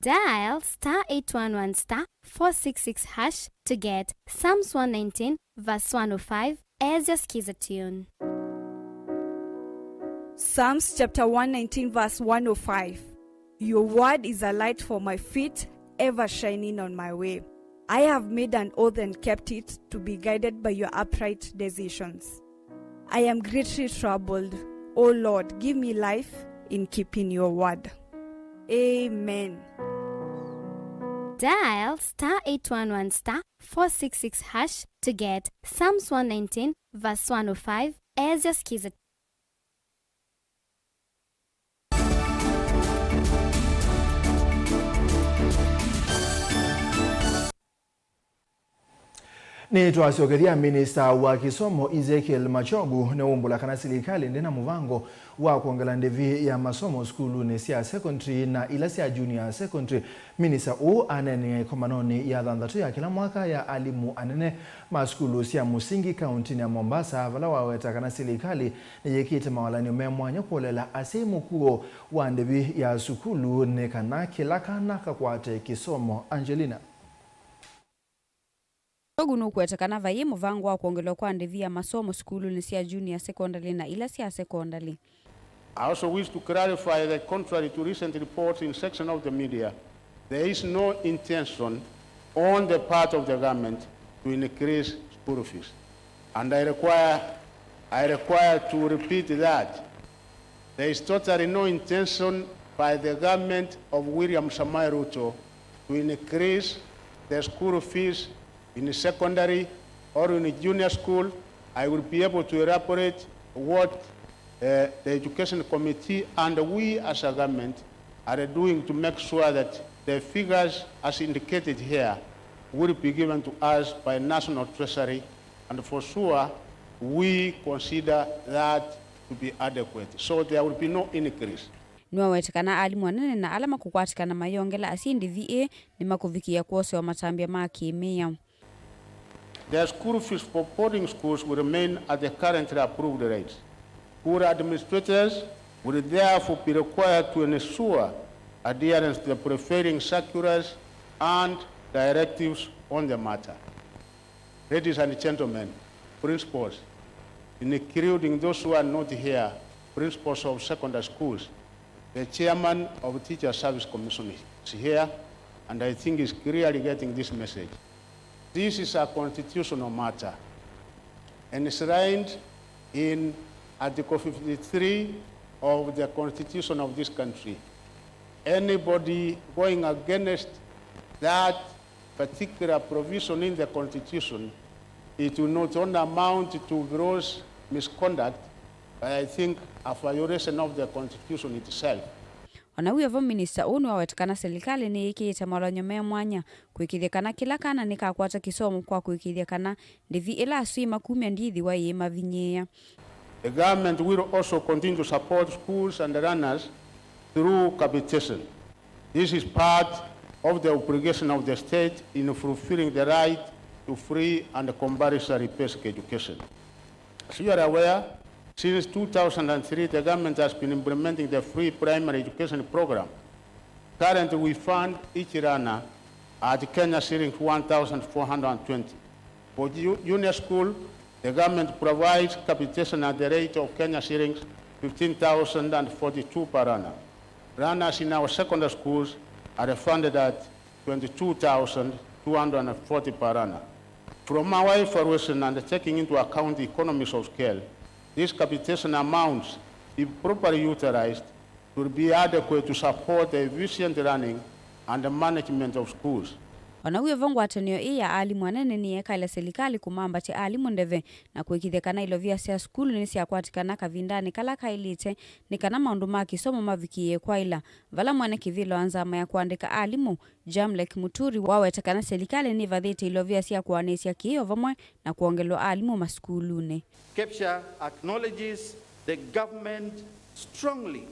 Dial star eight one one star four six six hash to get Psalms one nineteen verse one oh five as your Skiza tune. Psalms chapter one nineteen verse one oh five. Your word is a light for my feet, ever shining on my way. I have made an oath and kept it, to be guided by your upright decisions. I am greatly troubled. O Lord, give me life in keeping your word. Amen. Dial star eight one one star four six six hash to get Psalms one nineteen verse one oh five as your Skiza. Nĩtwasyokethya, Minista wa Kĩsomo Ezekiel Machogu nĩwaumbũla kana silikalĩ ndĩna mũvango wa kwongela ndĩvi ya masomo sukulunĩ sya secondary na ila sya junior secondary. Minista ũũ aneenea ĩkomanonĩ ya thanthatũ ya kĩla mwaka ya alimũ anene ma sukulu sya mũsingi kauntinĩ ya Mombasa, vala waweta kana silikalĩ nĩyĩkĩte mawalany'o me mwanya kũolela asyai mũkuo wa ndĩvi ya sukulu nĩ kana kĩla kana kakwate kĩsomo. Angelina. Machogu nũkũweta kana vaiĩ mũvango wa kwongelwa kwa ndĩvi ya masomo sukulunĩ sya junior secondary na ila sya secondary. I also wish to clarify that contrary to recent reports in section of the media, there is no intention on the part of the government to increase school fees. And I require, I require to repeat that there is totally no intention by the government of William Samoei Ruto to increase the school fees in secondary or in junior school. I will be able to elaborate what, uh, the education committee and we as a government are doing to make sure that the figures as indicated here will be given to us by National Treasury, and for sure we consider that to be adequate. So there will be no increase. Nĩwawete kana alimũ anene na ala makũkwatĩkana mayongela asyai ndĩvi ĩĩ nĩmakũvikĩĩa kwosewa matambya ma kĩmĩao. The school fees for boarding schools will remain at the currently approved rates. School administrators will therefore be required to ensure adherence to the prevailing circulars and directives on the matter. Ladies and gentlemen, principals, including those who are not here, principals of secondary schools, the chairman of Teacher Service Commission is here, and I think is clearly getting this message. This is a constitutional matter enshrined in Article fifty-three of the Constitution of this country. Anybody going against that particular provision in the Constitution, it will not only amount to gross misconduct, but I think a violation of the Constitution itself. O na wĩ o vo, minista ũũ nĩwaweta kana silikalĩ nĩyĩkĩĩte mawalany'o me mwanya kũĩkĩĩthya kana kĩla kana nĩkakwata kĩsomo kwa kũĩkĩĩthya kana ndĩvi ĩla asyai makumya ndĩĩthĩwa ĩimavinyĩĩa. The government will also continue to support schools and learners through capitation. This is part of the obligation of the state in fulfilling the right to free and compulsory basic education. As you are aware, since two thousand and three, the government has been implementing the free primary education program. Currently, we fund each learner at Kenya shillings one thousand four hundred and twenty. For ju-, junior school, the government provides capitation at the rate of Kenya shillings fifteen thousand and forty-two per annum. Learners in our secondary schools are funded at twenty-two thousand two hundred and forty per annum. From our evaluation and taking into account the economies of scale, these capitation amounts, if properly utilized, will be adequate to support the efficient running and management of schools. O na wĩ o vo, ngwatanĩo ĩĩ ya alimũ anene nĩyeekaĩla silikalĩ kũmambatya alimũ ndeve na kũĩkĩĩthya kana ilovia sya sukulu nĩsyakwatĩkana kavindanĩ kala kaĩlĩte nĩ kana maũndũ ma kĩsomo mavikĩĩe kwaĩla, vala mwene kĩvĩla wa nzama ya kũandĩka alimũ, Jamlek Muturi, waweta kana silikalĩ nĩvathĩte ilovia sya kũanĩsya kĩĩ o vamwe na kwongelwa alimũ masukulunĩ. KEPSHA acknowledges the government strongly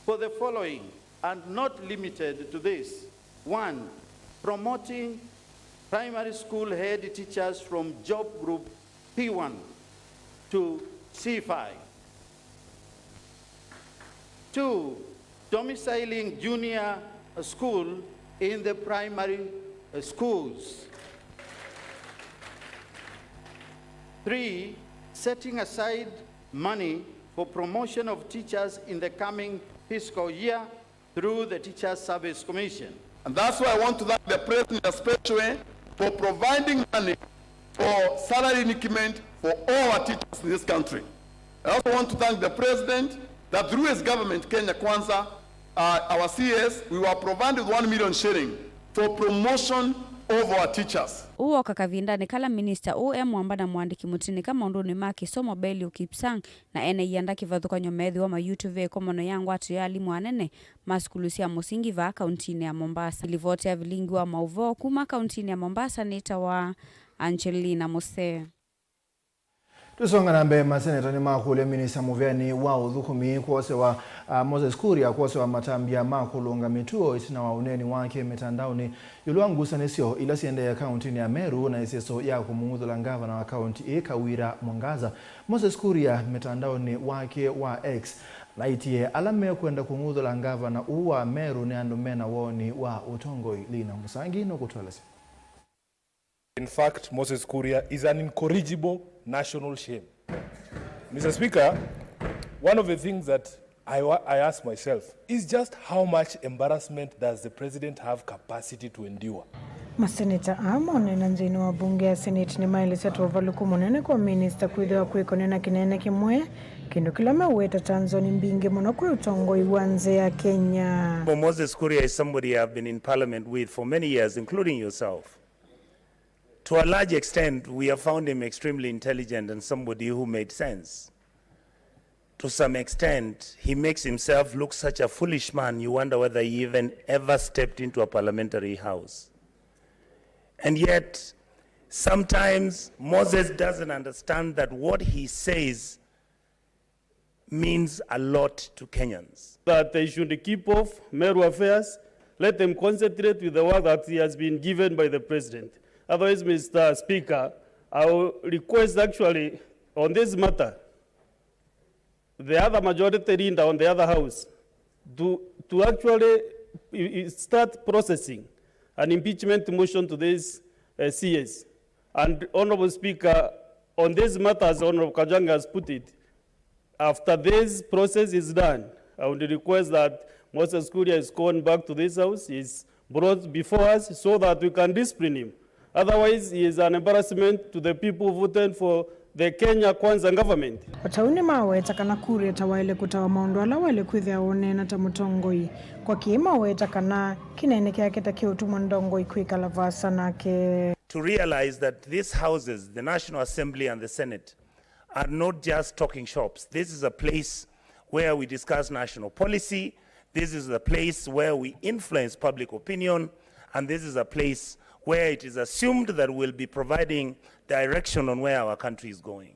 for the following and not limited to this. One, promoting Primary school head teachers from job group P one to C five. Two, domiciling junior school in the primary schools. Three, setting aside money for promotion of teachers in the coming fiscal year through the Teachers Service Commission. And that's why I want to thank the President especially for providing money for salary increment for all our teachers in this country. I also want to thank the President that through his government, Kenya Kwanza, uh, our C S, we were provided one million shilling for promotion of our teachers. Ũũ woka kavindanĩ kala minista ũũ e mwamba na mũandĩki mũtinĩka maũndũnĩ ma kĩsomo Belio Kipsang na ene ianda kĩvathũkany'o meethĩwa mayutĩvĩa ĩkomano ya ngwatĩo ya alimũ anene ma sukulu sya mũsingi vaa kauntinĩ ya Mombasa. Livoti ya vilingi wa maũvoo kuma kauntinĩ ya Mombasa nĩtawa Angelina Musee. Tũsonga na mbee, maseneta nĩmakũlya minista mũvĩanĩ wa ũthũkũmi kwosewa, a, Moses Kuria kwosewa matambya ma kũlũnga mĩtuo ĩtina wa ũneeni wake mĩtandaonĩ ĩũlũ wa ngusanĩsyo ila siendee kauntinĩ ya Meru na ĩseso ya kũmũng'uthũla ngavana wa kaunti ĩĩ Kawira Mwangaza. Moses Kuria mĩtandaonĩ wake wa X naitie ala mekwenda kũng'uthũla ngavana ũũ wa Meru nĩ andũ mena woni wa ũtongoi. Lina Musangi nũkũtũelesya. In fact, Moses Kuria is an incorrigible national shame. Mister Speaker, one of the things that I, wa- I ask myself is just how much embarrassment does the president have capacity to endure? Maseneta aa maũneena nthĩnĩ wa mbunge ya Senate nĩmaelesya ta ũvalũku mũnene kwa minista kwĩthĩwa kwĩkonene na kĩnene kĩmwe, kĩndũ kĩla meũweta ta nzoni mbingĩ mũno kwĩ ũtongoi wa nzĩ ya Kenya. Moses Kuria is somebody I've been in parliament with for many years, including yourself. To a large extent, we have found him extremely intelligent and somebody who made sense. To some extent, he makes himself look such a foolish man, you wonder whether he even ever stepped into a parliamentary house. And yet, sometimes Moses doesn't understand that what he says means a lot to Kenyans. That they should keep off Meru affairs, let them concentrate with the work that he has been given by the president. Otherwise, Mister Speaker, I will request actually on this matter, the other majority leader on the other house to, to actually i- i- start processing an impeachment motion to this uh, C S. And Honorable Speaker, on this matter, as Honorable Kajwang' has put it, after this process is done, I would request that Moses Kuria is called back to this house, is brought before us so that we can discipline him. Otherwise, he is an embarrassment to the people who voted for the Kenya Kwanza government. O ta ũu nĩmaweta kana Kuria ta waĩle kũtawa maũndũ ala waĩle kwĩthĩa ũneena ta mũtongoi. Kwa kĩĩ maweta kana kĩnene kyake ta kĩũtuma ndongoi kwĩkala vaasa nake. To realize that these houses, the National Assembly and the Senate, are not just talking shops. This is a place where we discuss national policy. This is a place where we influence public opinion. And this is a place where it is assumed that we'll be providing direction on where our country is going.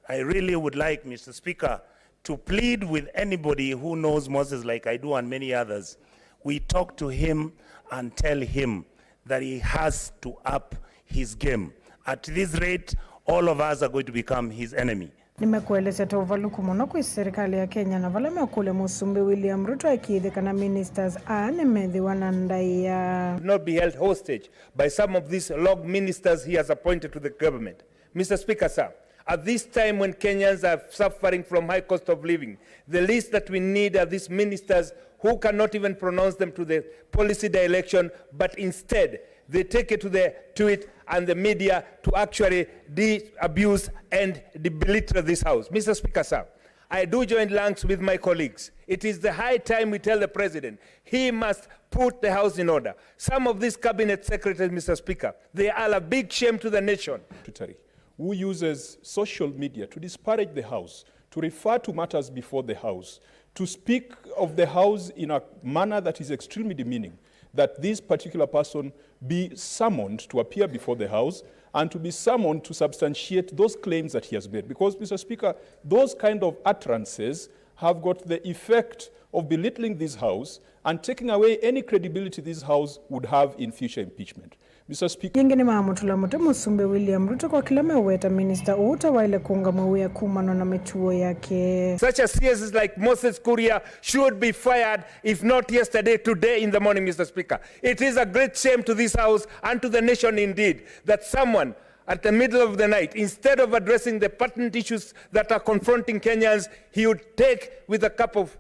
I really would like, Mister Speaker, to plead with anybody who knows Moses like I do and many others. We talk to him and tell him that he has to up his game. At this rate, all of us are going to become his enemy. Nĩmekũelesya ta ũvalũku mũno kwĩ serikali ya Kenya na vala mekũlya Mũsumbĩ William Ruto akĩĩthye kana ministers aa nĩmethĩwa na ndaĩa. Not be held hostage by some of these log ministers he has appointed to the government. Mister Speaker, sir, at this time when Kenyans are suffering from high cost of living, the least that we need are these ministers who cannot even pronounce them to the policy direction, but instead they take it to the to it and the media to actually de-abuse and belittle this house. Mister Speaker, sir, I do join ranks with my colleagues. It is the high time we tell the president he must put the house in order. Some of these cabinet secretaries, Mister Speaker, they are a big shame to the nation. Secretary who uses social media to disparage the house, to refer to matters before the house, to speak of the house in a manner that is extremely demeaning, that this particular person be summoned to appear before the house and to be summoned to substantiate those claims that he has made. Because, Mister Speaker, those kind of utterances have got the effect of belittling this house and taking away any credibility this house would have in future impeachment. Mister Speaker. Yĩngĩ nĩmamũtũla mũtĩ Mũsumbĩ William Ruto kwa kĩla meũweta minista ũũ ta waĩle kũũngamw'a wĩa kumana na mĩtuo yake. Such a C S like Moses Kuria should be fired, if not yesterday, today in the morning, Mister Speaker. It is a great shame to this House and to the nation indeed that someone at the middle of the night, instead of addressing the pertinent issues that are confronting Kenyans, he would take with a cup of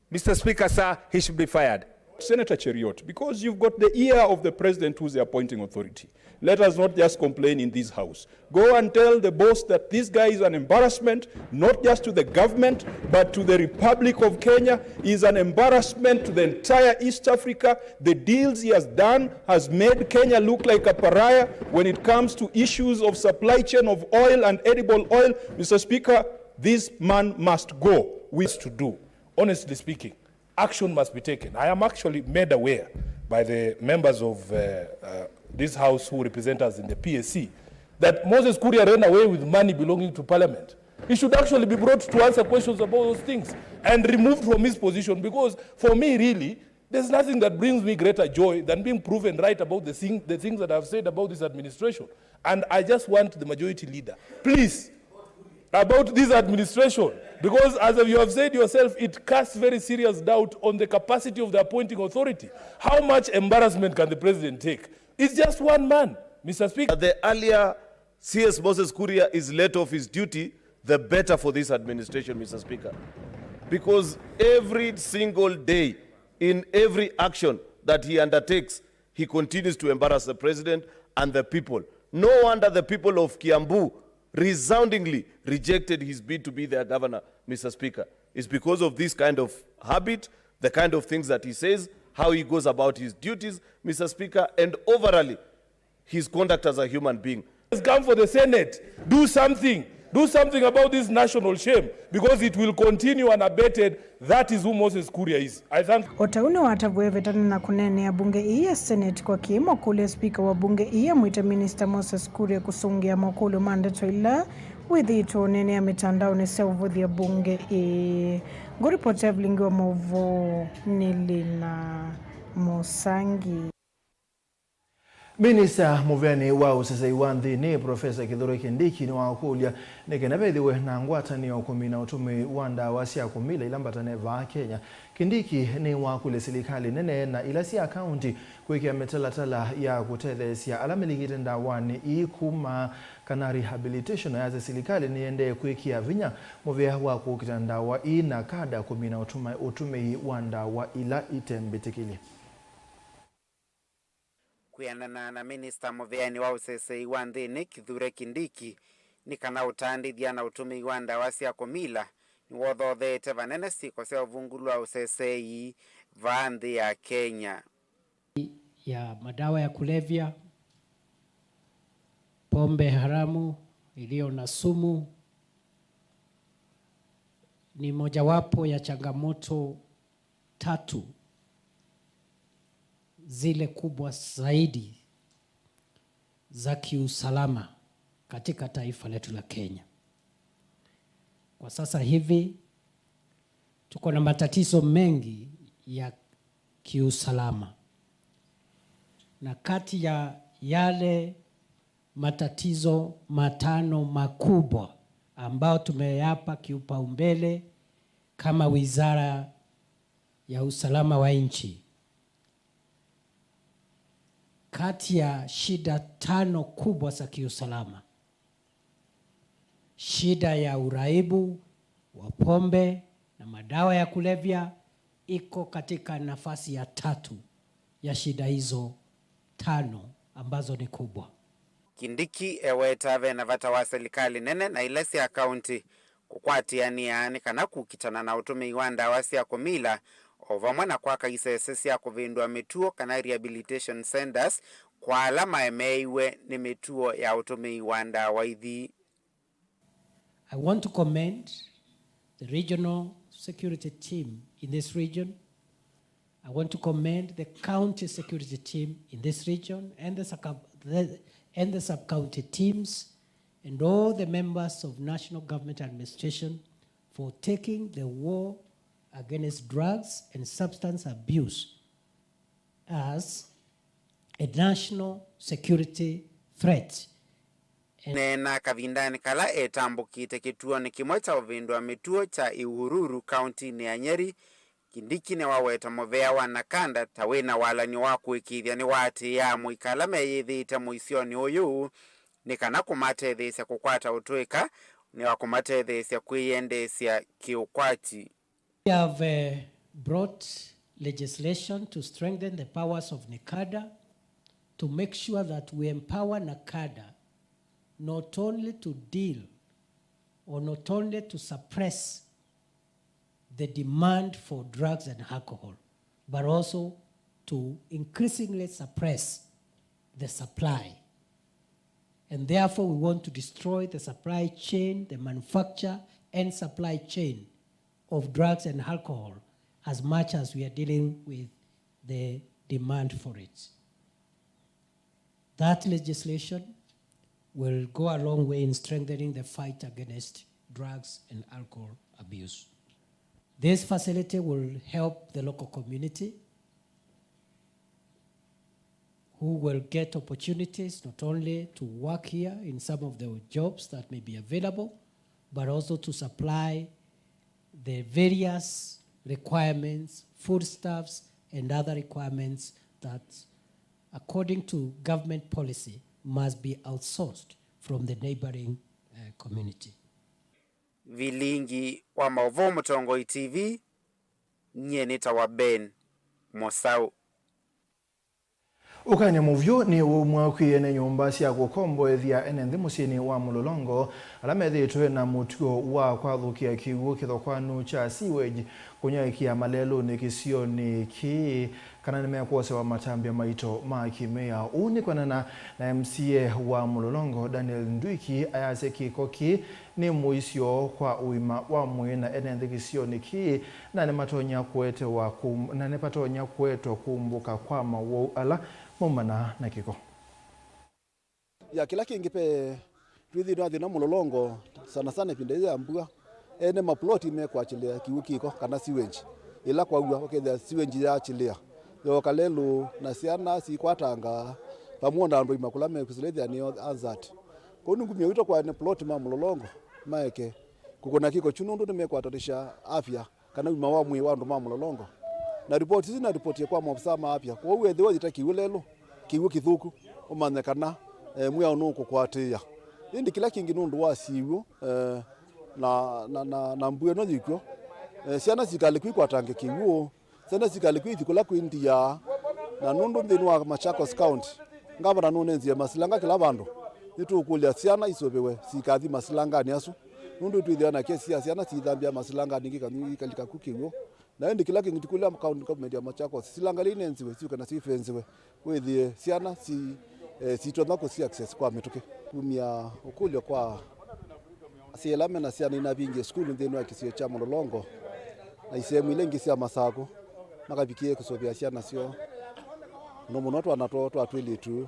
Mister Speaker, sir, he should be fired. Senator Cheruiyot, because you've got the ear of the president who's the appointing authority, let us not just complain in this House. Go and tell the boss that this guy is an embarrassment, not just to the government, but to the Republic of Kenya. He is an embarrassment to the entire East Africa. The deals he has done has made Kenya look like a pariah when it comes to issues of supply chain of oil and edible oil. Mister Speaker, this man must go. We to do. Honestly speaking, action must be taken. I am actually made aware by the members of uh, uh, this House who represent us in the P A C that Moses Kuria ran away with money belonging to Parliament. He should actually be brought to answer questions about those things and removed from his position, because for me, really, there's nothing that brings me greater joy than being proven right about the, thing, the things that I've said about this administration. And I just want the majority leader, please, about this administration, because as you have said yourself, it casts very serious doubt on the capacity of the appointing authority. How much embarrassment can the president take? It's just one man, Mister Speaker. The earlier C S Moses Kuria is let off his duty, the better for this administration, Mister Speaker. Because every single day, in every action that he undertakes, he continues to embarrass the president and the people. No wonder the people of Kiambu resoundingly rejected his bid to be their governor, Mister Speaker. It's because of this kind of habit, the kind of things that he says, how he goes about his duties, Mister Speaker, and overall, his conduct as a human being. Come for the Senate. Do something. Do something about this national shame, because it will continue unabated. That is who Moses Kuria is. I thank. O ta ũu nĩwatavw'e ĩvĩtanĩ na kũneenea mbunge ii ya Senate kwa kĩĩmo kũlya spika wa mbunge ii amwĩte minista Moses Kuria kũsũngĩa mokũlyo ma ndeto ila wĩthĩĩtwe ũneenea mĩtandaonĩ sya ũvũthya mbunge ii. Ngũripoti ya vilingi wa maũvoo nĩ Lina Mũsangi. Minista mũveanĩ wa ũseseĩ wa nthĩnĩ, Profesa Kithure Kindiki, nĩwakũlya nĩ kana vethĩwe na ngwatanĩo kũmina ũtũmĩi wa ndawa sya kũmila ila mbatane vaa Kenya. Kindiki nĩwakũlya silikalĩ nene na ila sya kaunti kwĩkĩa mĩtalatala ya kũtetheesya ala malingĩte ndawanĩ ii kuma kana rehabilitation, na ayasya silikalĩ nĩyendee kwĩkĩa vinya mũvea wa kũkita ndawa ii na kada kũmina ũtũma-, ũtũmĩi wa ndawa ila itembĩtĩkĩlye. Kwĩanana na minista mũveanĩ wa ũseseĩ wa nthĩnĩ, Kithure Kindiki, nĩ kana ũtandĩthya na ũtũmĩi wa ndawa sya kũmila nĩwothotheete vanene syĩko sya ũvungũlu wa ũseseĩ vaa nthĩ ya Kenya. Ya madawa ya kulevya, pombe haramu iliyo na sumu ni mojawapo ya changamoto tatu zile kubwa zaidi za kiusalama katika taifa letu la Kenya. Kwa sasa hivi tuko na matatizo mengi ya kiusalama, na kati ya yale matatizo matano makubwa ambayo tumeyapa kipaumbele kama Wizara ya Usalama wa Nchi, kati ya shida tano kubwa za kiusalama, shida ya uraibu wa pombe na madawa ya kulevya iko katika nafasi ya tatu ya shida hizo tano ambazo ni kubwa. Kindiki eweta ve na vata wa silikalĩ nene na ila sya kaunti kũkwatĩanĩa nĩ kana kũkitana na ũtũmĩi wa ndawa sya kũmila, o vamwe na kwaka isese sya kũvĩndũa mĩtuo kana rehabilitation centers kwa ala maemeeiwe nĩ mĩtuo ya ũtũmĩi wa ndawa ithi. I want to commend the regional security team in this region. I want to commend the county security team in this region and the sub-, the, and the sub-county teams and all the members of national government administration for taking the war against drugs and substance abuse as a national security threat. Neena kavindanĩ kala etambũkĩte kĩtuonĩ kĩmwe kya ũvĩndũa mĩtuo kya Ihururu kauntinĩ ya Nyeri, Kindiki nĩwaweta mũvea wa NACADA ta wĩna walany'o wa kũĩkĩĩthya nĩwaatĩĩaa amũika ala meyĩthĩĩte mũisyonĩ ũyũ nĩ kana kũmatetheesya kũkwata ũtũĩka nĩ wa kũmatetheesya kwĩyendeesya kĩũkwati. We have uh, brought legislation to strengthen the powers of NACADA to make sure that we empower NACADA not only to deal or not only to suppress the demand for drugs and alcohol, but also to increasingly suppress the supply. And therefore, we want to destroy the supply chain, the manufacture and supply chain of drugs and alcohol as much as we are dealing with the demand for it. That legislation will go a long way in strengthening the fight against drugs and alcohol abuse. This facility will help the local community who will get opportunities not only to work here in some of the jobs that may be available, but also to supply the various requirements, foodstuffs, and other requirements that, according to government policy, must be outsourced from the neighboring uh, community. Vilingi wa maũvoo Mũtongoi T V, nyie nĩtawa Ben Mũsaũ. Ũkany'a mũvyũ nĩ ũmwe kwĩ ene nyũmba sya kũkomboethya ene nthĩ mũsyĩnĩ wa Mũlolongo ala methĩĩtwe na mũtuo wa kwathũkĩa kĩw'ũ kĩthokwanu kya sewage kũnyaĩĩkĩa malelũnĩ kĩsionĩ kĩĩ kana nĩmekwosewa matambya maito ma kĩmĩao. Ũu nĩ kwanana na M C A wa Mũlolongo, Daniel Ndwiki, ayasya kĩko kĩĩ nĩ mũisyo kwa ũima wa mwĩĩ na ene nthĩ kĩsionĩ kĩĩ, na nĩmatonya kũetewa kũm-, na nĩpatonya kũetwa kũmbũka kwa mawau ala maumana na kĩko. Ya kĩla kĩngĩ pe twĩ nthĩnĩ wa thĩna Mũlolongo, sana sana ĩvinda yĩĩ ya mbua, ene maploti mekwakĩlĩa kĩw'ũ kĩko kana sewage. Ĩla kwaua, ũkethĩa sewage yaakĩlĩa, yooka lelũ, na syana sikwatanga, vamwe na andũ aima kũla mekwĩsĩla ĩthĩa nĩo hazard. Kwoou nĩ ngumyo witũ kwa ene ploti ma Mũlolongo maeke kũkũna kĩko kyu nũndũ nĩmekwatanisha afya kana ũima wa mwĩĩ wa andũ ma Mũlolongo. Na ripoti isu naripotie kwa maofisa ma afya. Kwoou ethĩwa ũyĩta kĩw'ũ lelũ, kĩw'ũ kĩthũku, ũmanye kana eh, mwĩao nũkũkwatĩĩa. Ĩndĩ kĩla kĩngĩ nũndũ wa syĩw'ũ eh, na, na, na, na mbua ĩno yĩkw'o, eh, syana sikalĩkw'a ikwatange kĩw'ũ, syana sikalĩkw'a ithi kũla kwĩ ndia. Na nũndũ nthĩnĩ wa Machakos County, ngavana nũnenzie masilanga kĩla vandũ, nĩtũkũlya syana isũvĩwe sikathi masilanganĩ asu. Nũndũ nĩtwĩthĩawa na kesi sya syana siithambĩa masilanganĩ ingĩ ikalika ku kĩw'ũ. Na ĩndĩ kĩla kĩngĩ tũkũlya county government ya Machakos, silanga ila inenziwe syũke nasyo ifenziwe, wĩthĩe syana si, eh, sitonya kũsi access kwa mĩtũkĩ. Kumya ũkũlyo kwa asyai ala mena syana inavingie sukulu nthĩnĩ wa kĩsio kya Mũlolongo na isehemu ila ingĩ sya Masakũ, makavikĩe kũsũvĩa syana syoo, mũno mũno twana twoo twa twĩlĩtu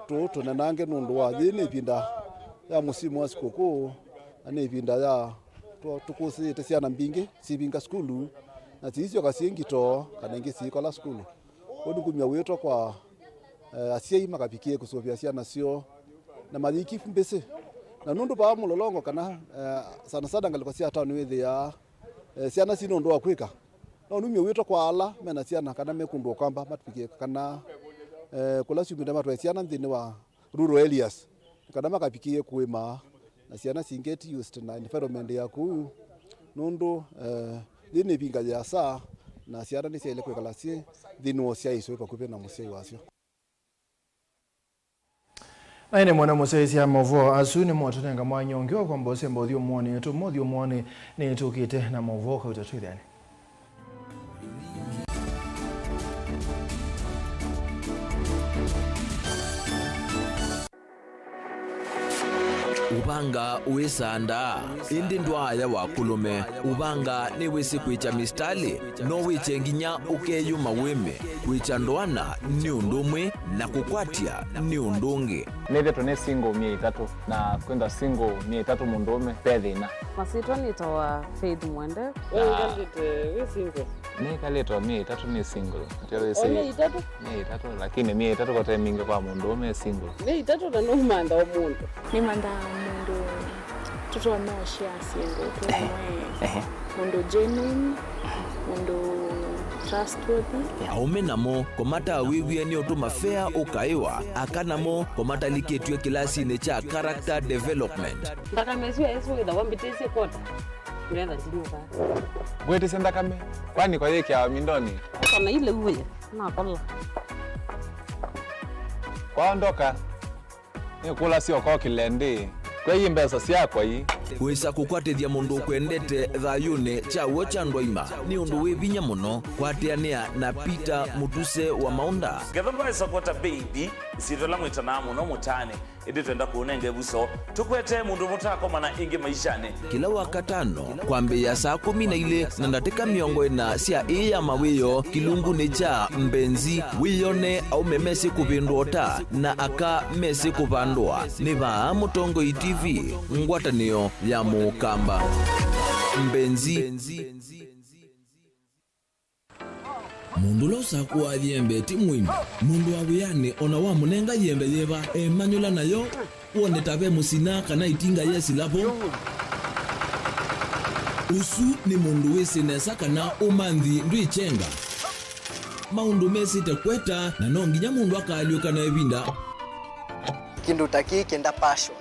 tũũ tũnenange, nũndũ wa yĩĩ nĩ ĩvinda ya mũsimu wa sikũkũ, na nĩ ĩvinda ya tũ- tũkũsĩĩte syana mbingĩ sivinga sukulu, na siisyoka syĩ ngito kana ingĩ siikola sukulu. Kwoou nĩngumya wĩto kwa eh, asyai makavikĩe kũsũvĩa syana syoo na mayĩkivu mbĩsĩ. Na nũndũ vaa Mũlolongo kana eh, sana sana ngalĩko sya taoni wĩthĩaa eh, syana syĩ nũndũ wa kwĩka. No numye wĩto kwa ala mena syana kana me kũndũ ũkamba matuĩke kana eh, kũla syumĩte matwae syana nthĩnĩ wa rural areas, kana makavikĩie kũĩma na syana singet used na environment ya kũu, nũndũ eh, yĩ nĩ ĩvinga yĩasa na syana nĩsyaĩle kwĩkala syĩ nthĩnĩ wa ũsyaĩĩsyo wĩ vakuvĩ na mũsyai wasyo. Na ĩndĩ mwene mũsyaĩĩsya maũvoo asu nĩmwatũnenga mwanya ũngĩ wa kwamba ũsemba ũthyũmũonĩ tũmwe ũthyũmũonĩ nĩtũkĩte na maũvoo kauta twĩthĩane. Ũvanga wĩsandaa, ĩndĩ ndwaaya wa kũlũme. Ũvanga nĩwĩsĩ kwĩkya mistalĩ, no wĩkye nginya ũkeyũma wĩme. Kwĩkya ndoana nĩ ũndũ ũmwe, na kũkwatya nĩ ũndũ ũngĩ. Nĩthĩtwe nĩ single myei ĩtatũ, na kwĩthwa single myei ĩtatũ mũndũũme ve thĩna. Masyĩtwa nĩtawa Faith Mwende. We ũikalĩte wĩ single? Nĩkalĩtwe myei ĩtatũ nĩ single. Nĩtyo wĩsĩ. O myei ĩtatũ? Myei ĩtatũ, lakini myei ĩtatũ kote mingĩ kwa mũndũũme e single. Myei ĩtatũ na nũmantha o mũndũ. Nĩmanthaa mũndũ tũtonya ũshare syĩndũ twĩ. Ehe. Mũndũ genuine, mũndũ trustworthy. Aũme namo kũmatawĩw'e nĩ ũndũ mafea ũkaĩwa, aka namo kũmatalikĩtw'e kĩlasinĩ kya character development. Nthakame ĩsu ya Yesũ wĩthawa mbĩtĩsye kwota. Ngetha ndinyuka. Ngwĩtĩsye nthakame, kwani kwa yĩkĩawa mindonĩ? Kana ile uwe, nakola. Kwaondoka, nĩkũlasya ũkokĩle ndĩ. Kwei mbesa syakwa ii. Wĩsa kũkwatĩthya mũndũ ũkwendete thayũnĩ kya w'o kya ndwaima nĩ ũndũ wĩ vinya mũno. Kwatĩanĩa na Peter Mũtuse wa Maũnda. Ngetha ndwaĩsa kwota baby, ĩsyĩtwa ĩla mwĩtanaa mũno mũtaanĩ. Ĩndĩ twenda kũũnenga ĩvuso, tũkwete mũndũ mũtakomana ĩngĩ maishanĩ. Kĩla Wakatano, kwambĩĩa saa kũmi na ilĩ na ndatĩka mĩongo ĩna sya ĩĩ ya mawĩoo, kĩlungunĩ kya Mbenzi, wĩyone aũme mesĩ kũvĩndũa ũta na aka mesĩ kũvandũa. Nĩ vaa Mũtongoi T V, ngwatanĩo ya Mũkamba. Mbenzi. Mũndũ ũla ũsakũaa yembe ti mũimbi. Mũndũ wa wĩanĩ o na wamũnenga yembe yĩva, emanyũla nayo, wone ta ve mũsina kana ĩtinga yesila vo. Ũsu nĩ mũndũ wĩsĩ nesa kana ũmanthi ndwĩkyenga. Maũndũ mesĩte kweta, na no nginya mũndũ akaalyũka na ĩvinda. Kĩndũ ta kĩĩ kĩenda passion.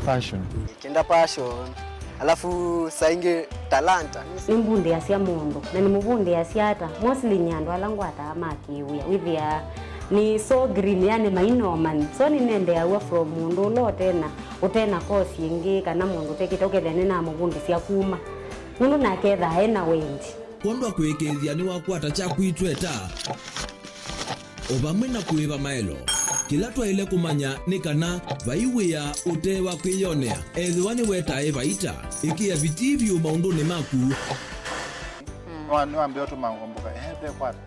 Passion. Kĩenda passion. Alafu saa ingĩ talanta. Nĩmbundĩasya mũndũ, na nĩmũvundĩasya ata? Mostly nĩ andũ ala ngwataa ma kĩwĩa. Wĩthĩaa nĩ so green, yani mainomani. So nĩnendeaw'a from mũndũ ũla ũtena, ũtena course ĩngĩ, kana mũndũ ũtekĩte, ũkethĩa nĩnamũvundĩsya kuma. Nũndũ nake ethaa ena wendi. Kwondũ wa kũĩkĩĩthya nĩwakwata kyaku itweta. O vamwe na kũĩva maelo, kĩla twaĩle kũmanya nĩ kana vai wĩa ũte wa kwĩyonea, ethĩwa nĩwetae vaita. Ĩkĩa vitii vyũ maũndũnĩ maku. Nĩwa-, nĩwambĩĩa ũtũma ngomboka, ehe, ve kwata.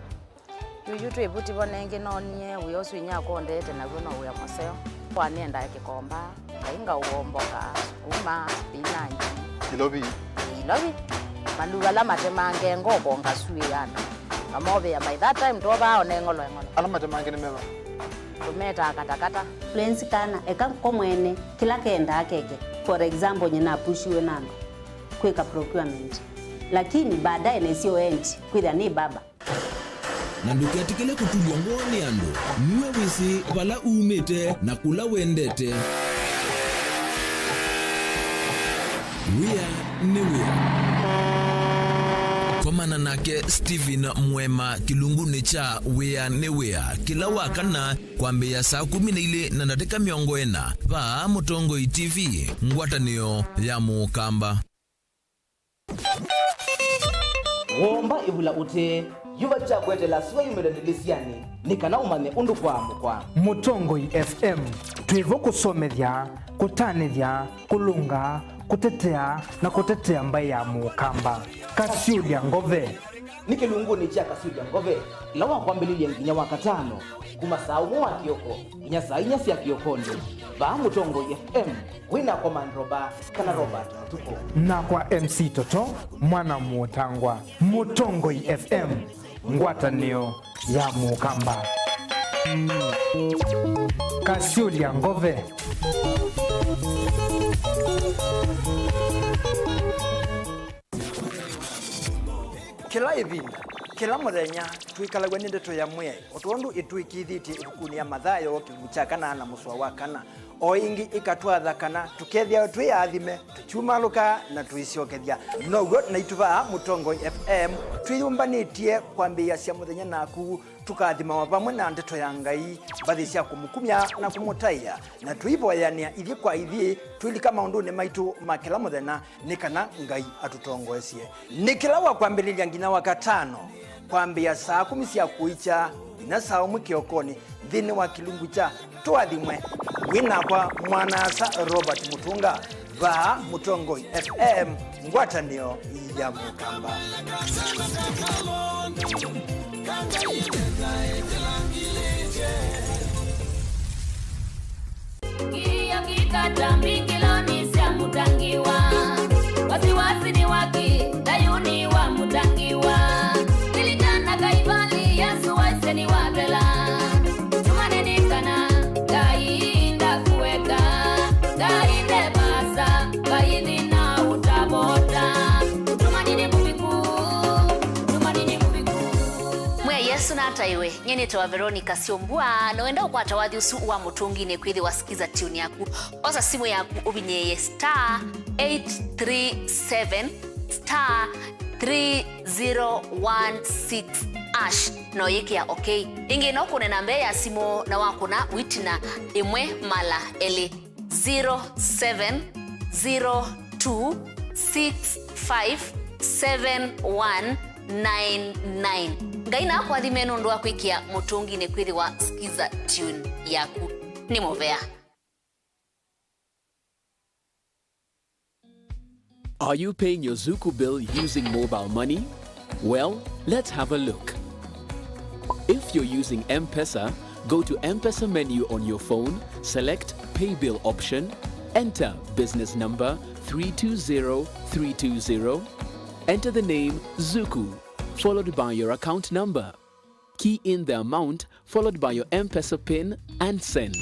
Yuyu twĩ vuti vo nengĩ noonie wĩa ũsu inyia akondete naw'o no wĩa mũseo. Kwa nĩendaa kĩkomba. Ngai ngaũomboka, sukuma, spinach. Ilovi. Ilovi. Maluu ala matemange ngoko ngasuĩana. Ngamovĩa by that time tovaa one ng'olo eng'olo. Ala matemange nĩ meva? Tũmetaa katakata. Lwenzi kana, eka ko mwene, kĩla kendaa keke. For example, nyina apushiwe na andũ kwĩka procurement. Lakini baadaye nesio end, kwĩthĩa nĩ baba. Na ndũketĩkĩle kũtulw'a ngoo nĩ andũ. Nue wĩsĩ vala umĩte na kũla wendete. Wĩa nĩ wĩa. Komana nake Stephen Mwema kĩlungunĩ kya Wĩa nĩ Wĩa kĩla wa kana kwambĩĩa saa kũmi na ilĩ na ndatĩka mĩongo ĩna vaa Mũtongoi T V, ngwatanĩo ya Mũkamba. Womba ĩvula ũtee, yuva kya kweteela sua yumĩle ndĩlĩsyanĩ, nĩ kana ũmanye ũndũ kwaamũkwa. Mũtongoi F M, twĩ vo kũsomethya, kũtanĩthya, kũlũnga, kũtetea, na kũtetea mbaĩ ya Mũkamba. Kasyũlya Ngove. Nĩ kĩlungunĩ kya Kasyũlya Ngove, ĩla wa kwambĩlĩlya nginya wa katano, kuma saa ũmwe wa kĩoko nginya saa inya sya kĩokonĩ, vaa Mũtongoi F M. Wĩna Command Roba kana Robert Mũtuku. Nakwa M C Toto, mwana Mũtangwa, Mũtongoi F M, ngwatanĩo ya Mũkamba. Kasyũlya Ngove. Kĩla ĩvinda, kĩla mũthenya, twĩkalaw'a nĩ ndeto ya Mwĩai, o tondũ ĩtwĩkĩĩthĩtye ĩvukunĩ ya Mathayo, kĩlungu kya kana na mũsoa wa kana. O ĩngĩ ĩkatwatha kana tũkethĩawa twĩ aathime, tũkyumalũka na tũisyokethya. Now'o naitũ vaa Mũtongoi F M twĩyũmbanĩtye kwambĩĩasya mũthenya naku, tũkaathimawa vamwe na ndeto ya Ngai, mbathi sya kũmũkumya na kũmũtaĩa, na tũivoyanĩa ithyĩ kwa ithyĩ, twĩlika maũndũnĩ maitũ ma kĩla mũthenya, nĩ kana Ngai atũtongoesye. Nĩ kĩla wa kwambĩlĩlya nginya wa katano, kwambĩĩa saa kũmi sya kũikya nginya saa ũmwe kĩokonĩ, nthĩnĩ wa kĩlungu kya Tũathimwe Wĩ nakwa mwana-a-asa Robert Mutunga, vaa Mũtongoi F M, ngwatanĩo ya Mũkamba. Kĩio kĩkata mbingĩlonĩ sya Mũtangiwa, wasiwasi nĩ waki thayũnĩ wa Mũtangiwa. Lilikana Kaivali, Yesũ waisye nĩwathela. Tũmanye nĩ kana Ngai ndakũeka, Ngai nde vaasa, Ngai thĩna ũtavota. Tũmanye nĩ mũviku, tũmanye nĩ mũviku. Mwĩai Yesũ nataĩwe. Nyie nĩtawa Veronica Syombua, na wenda ũkwata wathi ũsu wa Mũtũnginĩ kwĩthĩwa Skiza Tune yaku, osa simũ yaku ũvinyĩĩe star eight three seven star three zero one six hash, na ũyĩkĩa okay. Ĩngĩ no kũne namba ya simũ na wakũna wĩtina ĩmwe mala elĩ. Zero seven zero two six five seven one nine nine. Ngai nakũathime nũndũ wa kwĩkĩa Mũtũnginĩ kwĩthĩwa Skiza Tune yaku. Nĩ mũvea. Are you paying your Zuku bill using mobile money? Well, let's have a look. If you're using M-Pesa, go to M-Pesa menu on your phone, select Pay Bill option, enter business number three two zero three two zero, enter the name Zuku, followed by your account number. Key in the amount followed by your M-Pesa pin and send.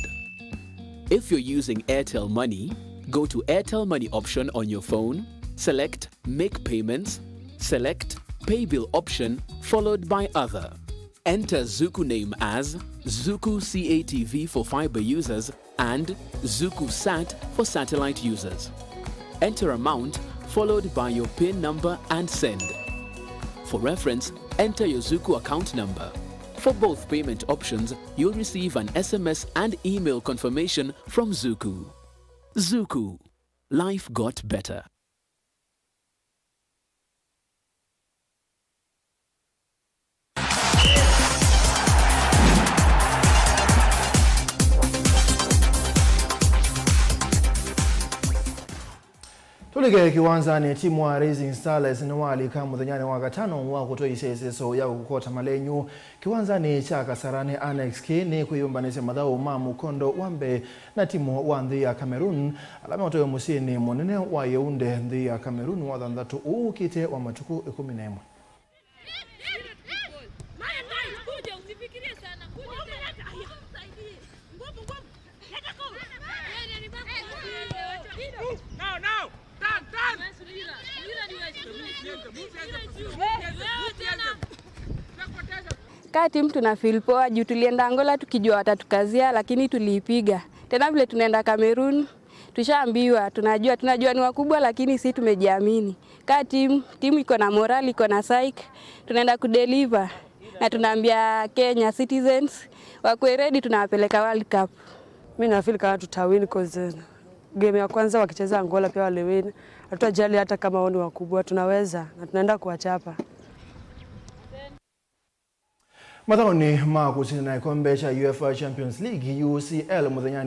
If you're using Airtel Money, go to Airtel Money option on your phone, select Make Payments, select Pay Bill option followed by Other. Enter Zuku name as Zuku C A T V for fiber users and Zuku Sat for satellite users. Enter amount followed by your pin number and send. For reference, enter your Zuku account number. For both payment options, you'll receive an S M S and email confirmation from Zuku. Zuku. Life got better. Tũlike kĩwanzanĩ, timu wa Rising Starlets nĩwalika mũthenyanĩ wa katano wa kũtwaisya ĩseso ya kũkota malenyu kĩwanzanĩ kya Kasarani Annex. Kĩĩ nĩ kwĩyũmbanĩsya mathaũ ma mũkondo wa mbee na timu wa nthĩ ya Cameroon, ala meũtawe mũsyĩnĩ mũnene wa Yaounde, nthĩ ya Cameroon, wathanthatũ ũũ ũkĩte wa matukũ ĩkũmi na ĩmwe. Kaa timu tuna feel poa juu tulienda Angola tukijua watatukazia, lakini tuliipiga. Tena vile tunaenda Cameroon, tushaambiwa, tunajua, tunajua ni wakubwa, lakini si tumejiamini. Kaa timu, timu iko na morale, iko na psyche, tunaenda kudeliver. Na tunaambia Kenya citizens wakuwe ready, tunawapeleka World Cup. Mi na feel kama tutawin 'cause, eh, game ya kwanza wakicheza Angola pia waliwin. Hatutajali hata kama wao ni wakubwa, tunaweza na tunaenda kuwachapa. Mathaũnĩ ma kũsindana ĩkombe kya UEFA Champions League, U C L, mũthenyanĩ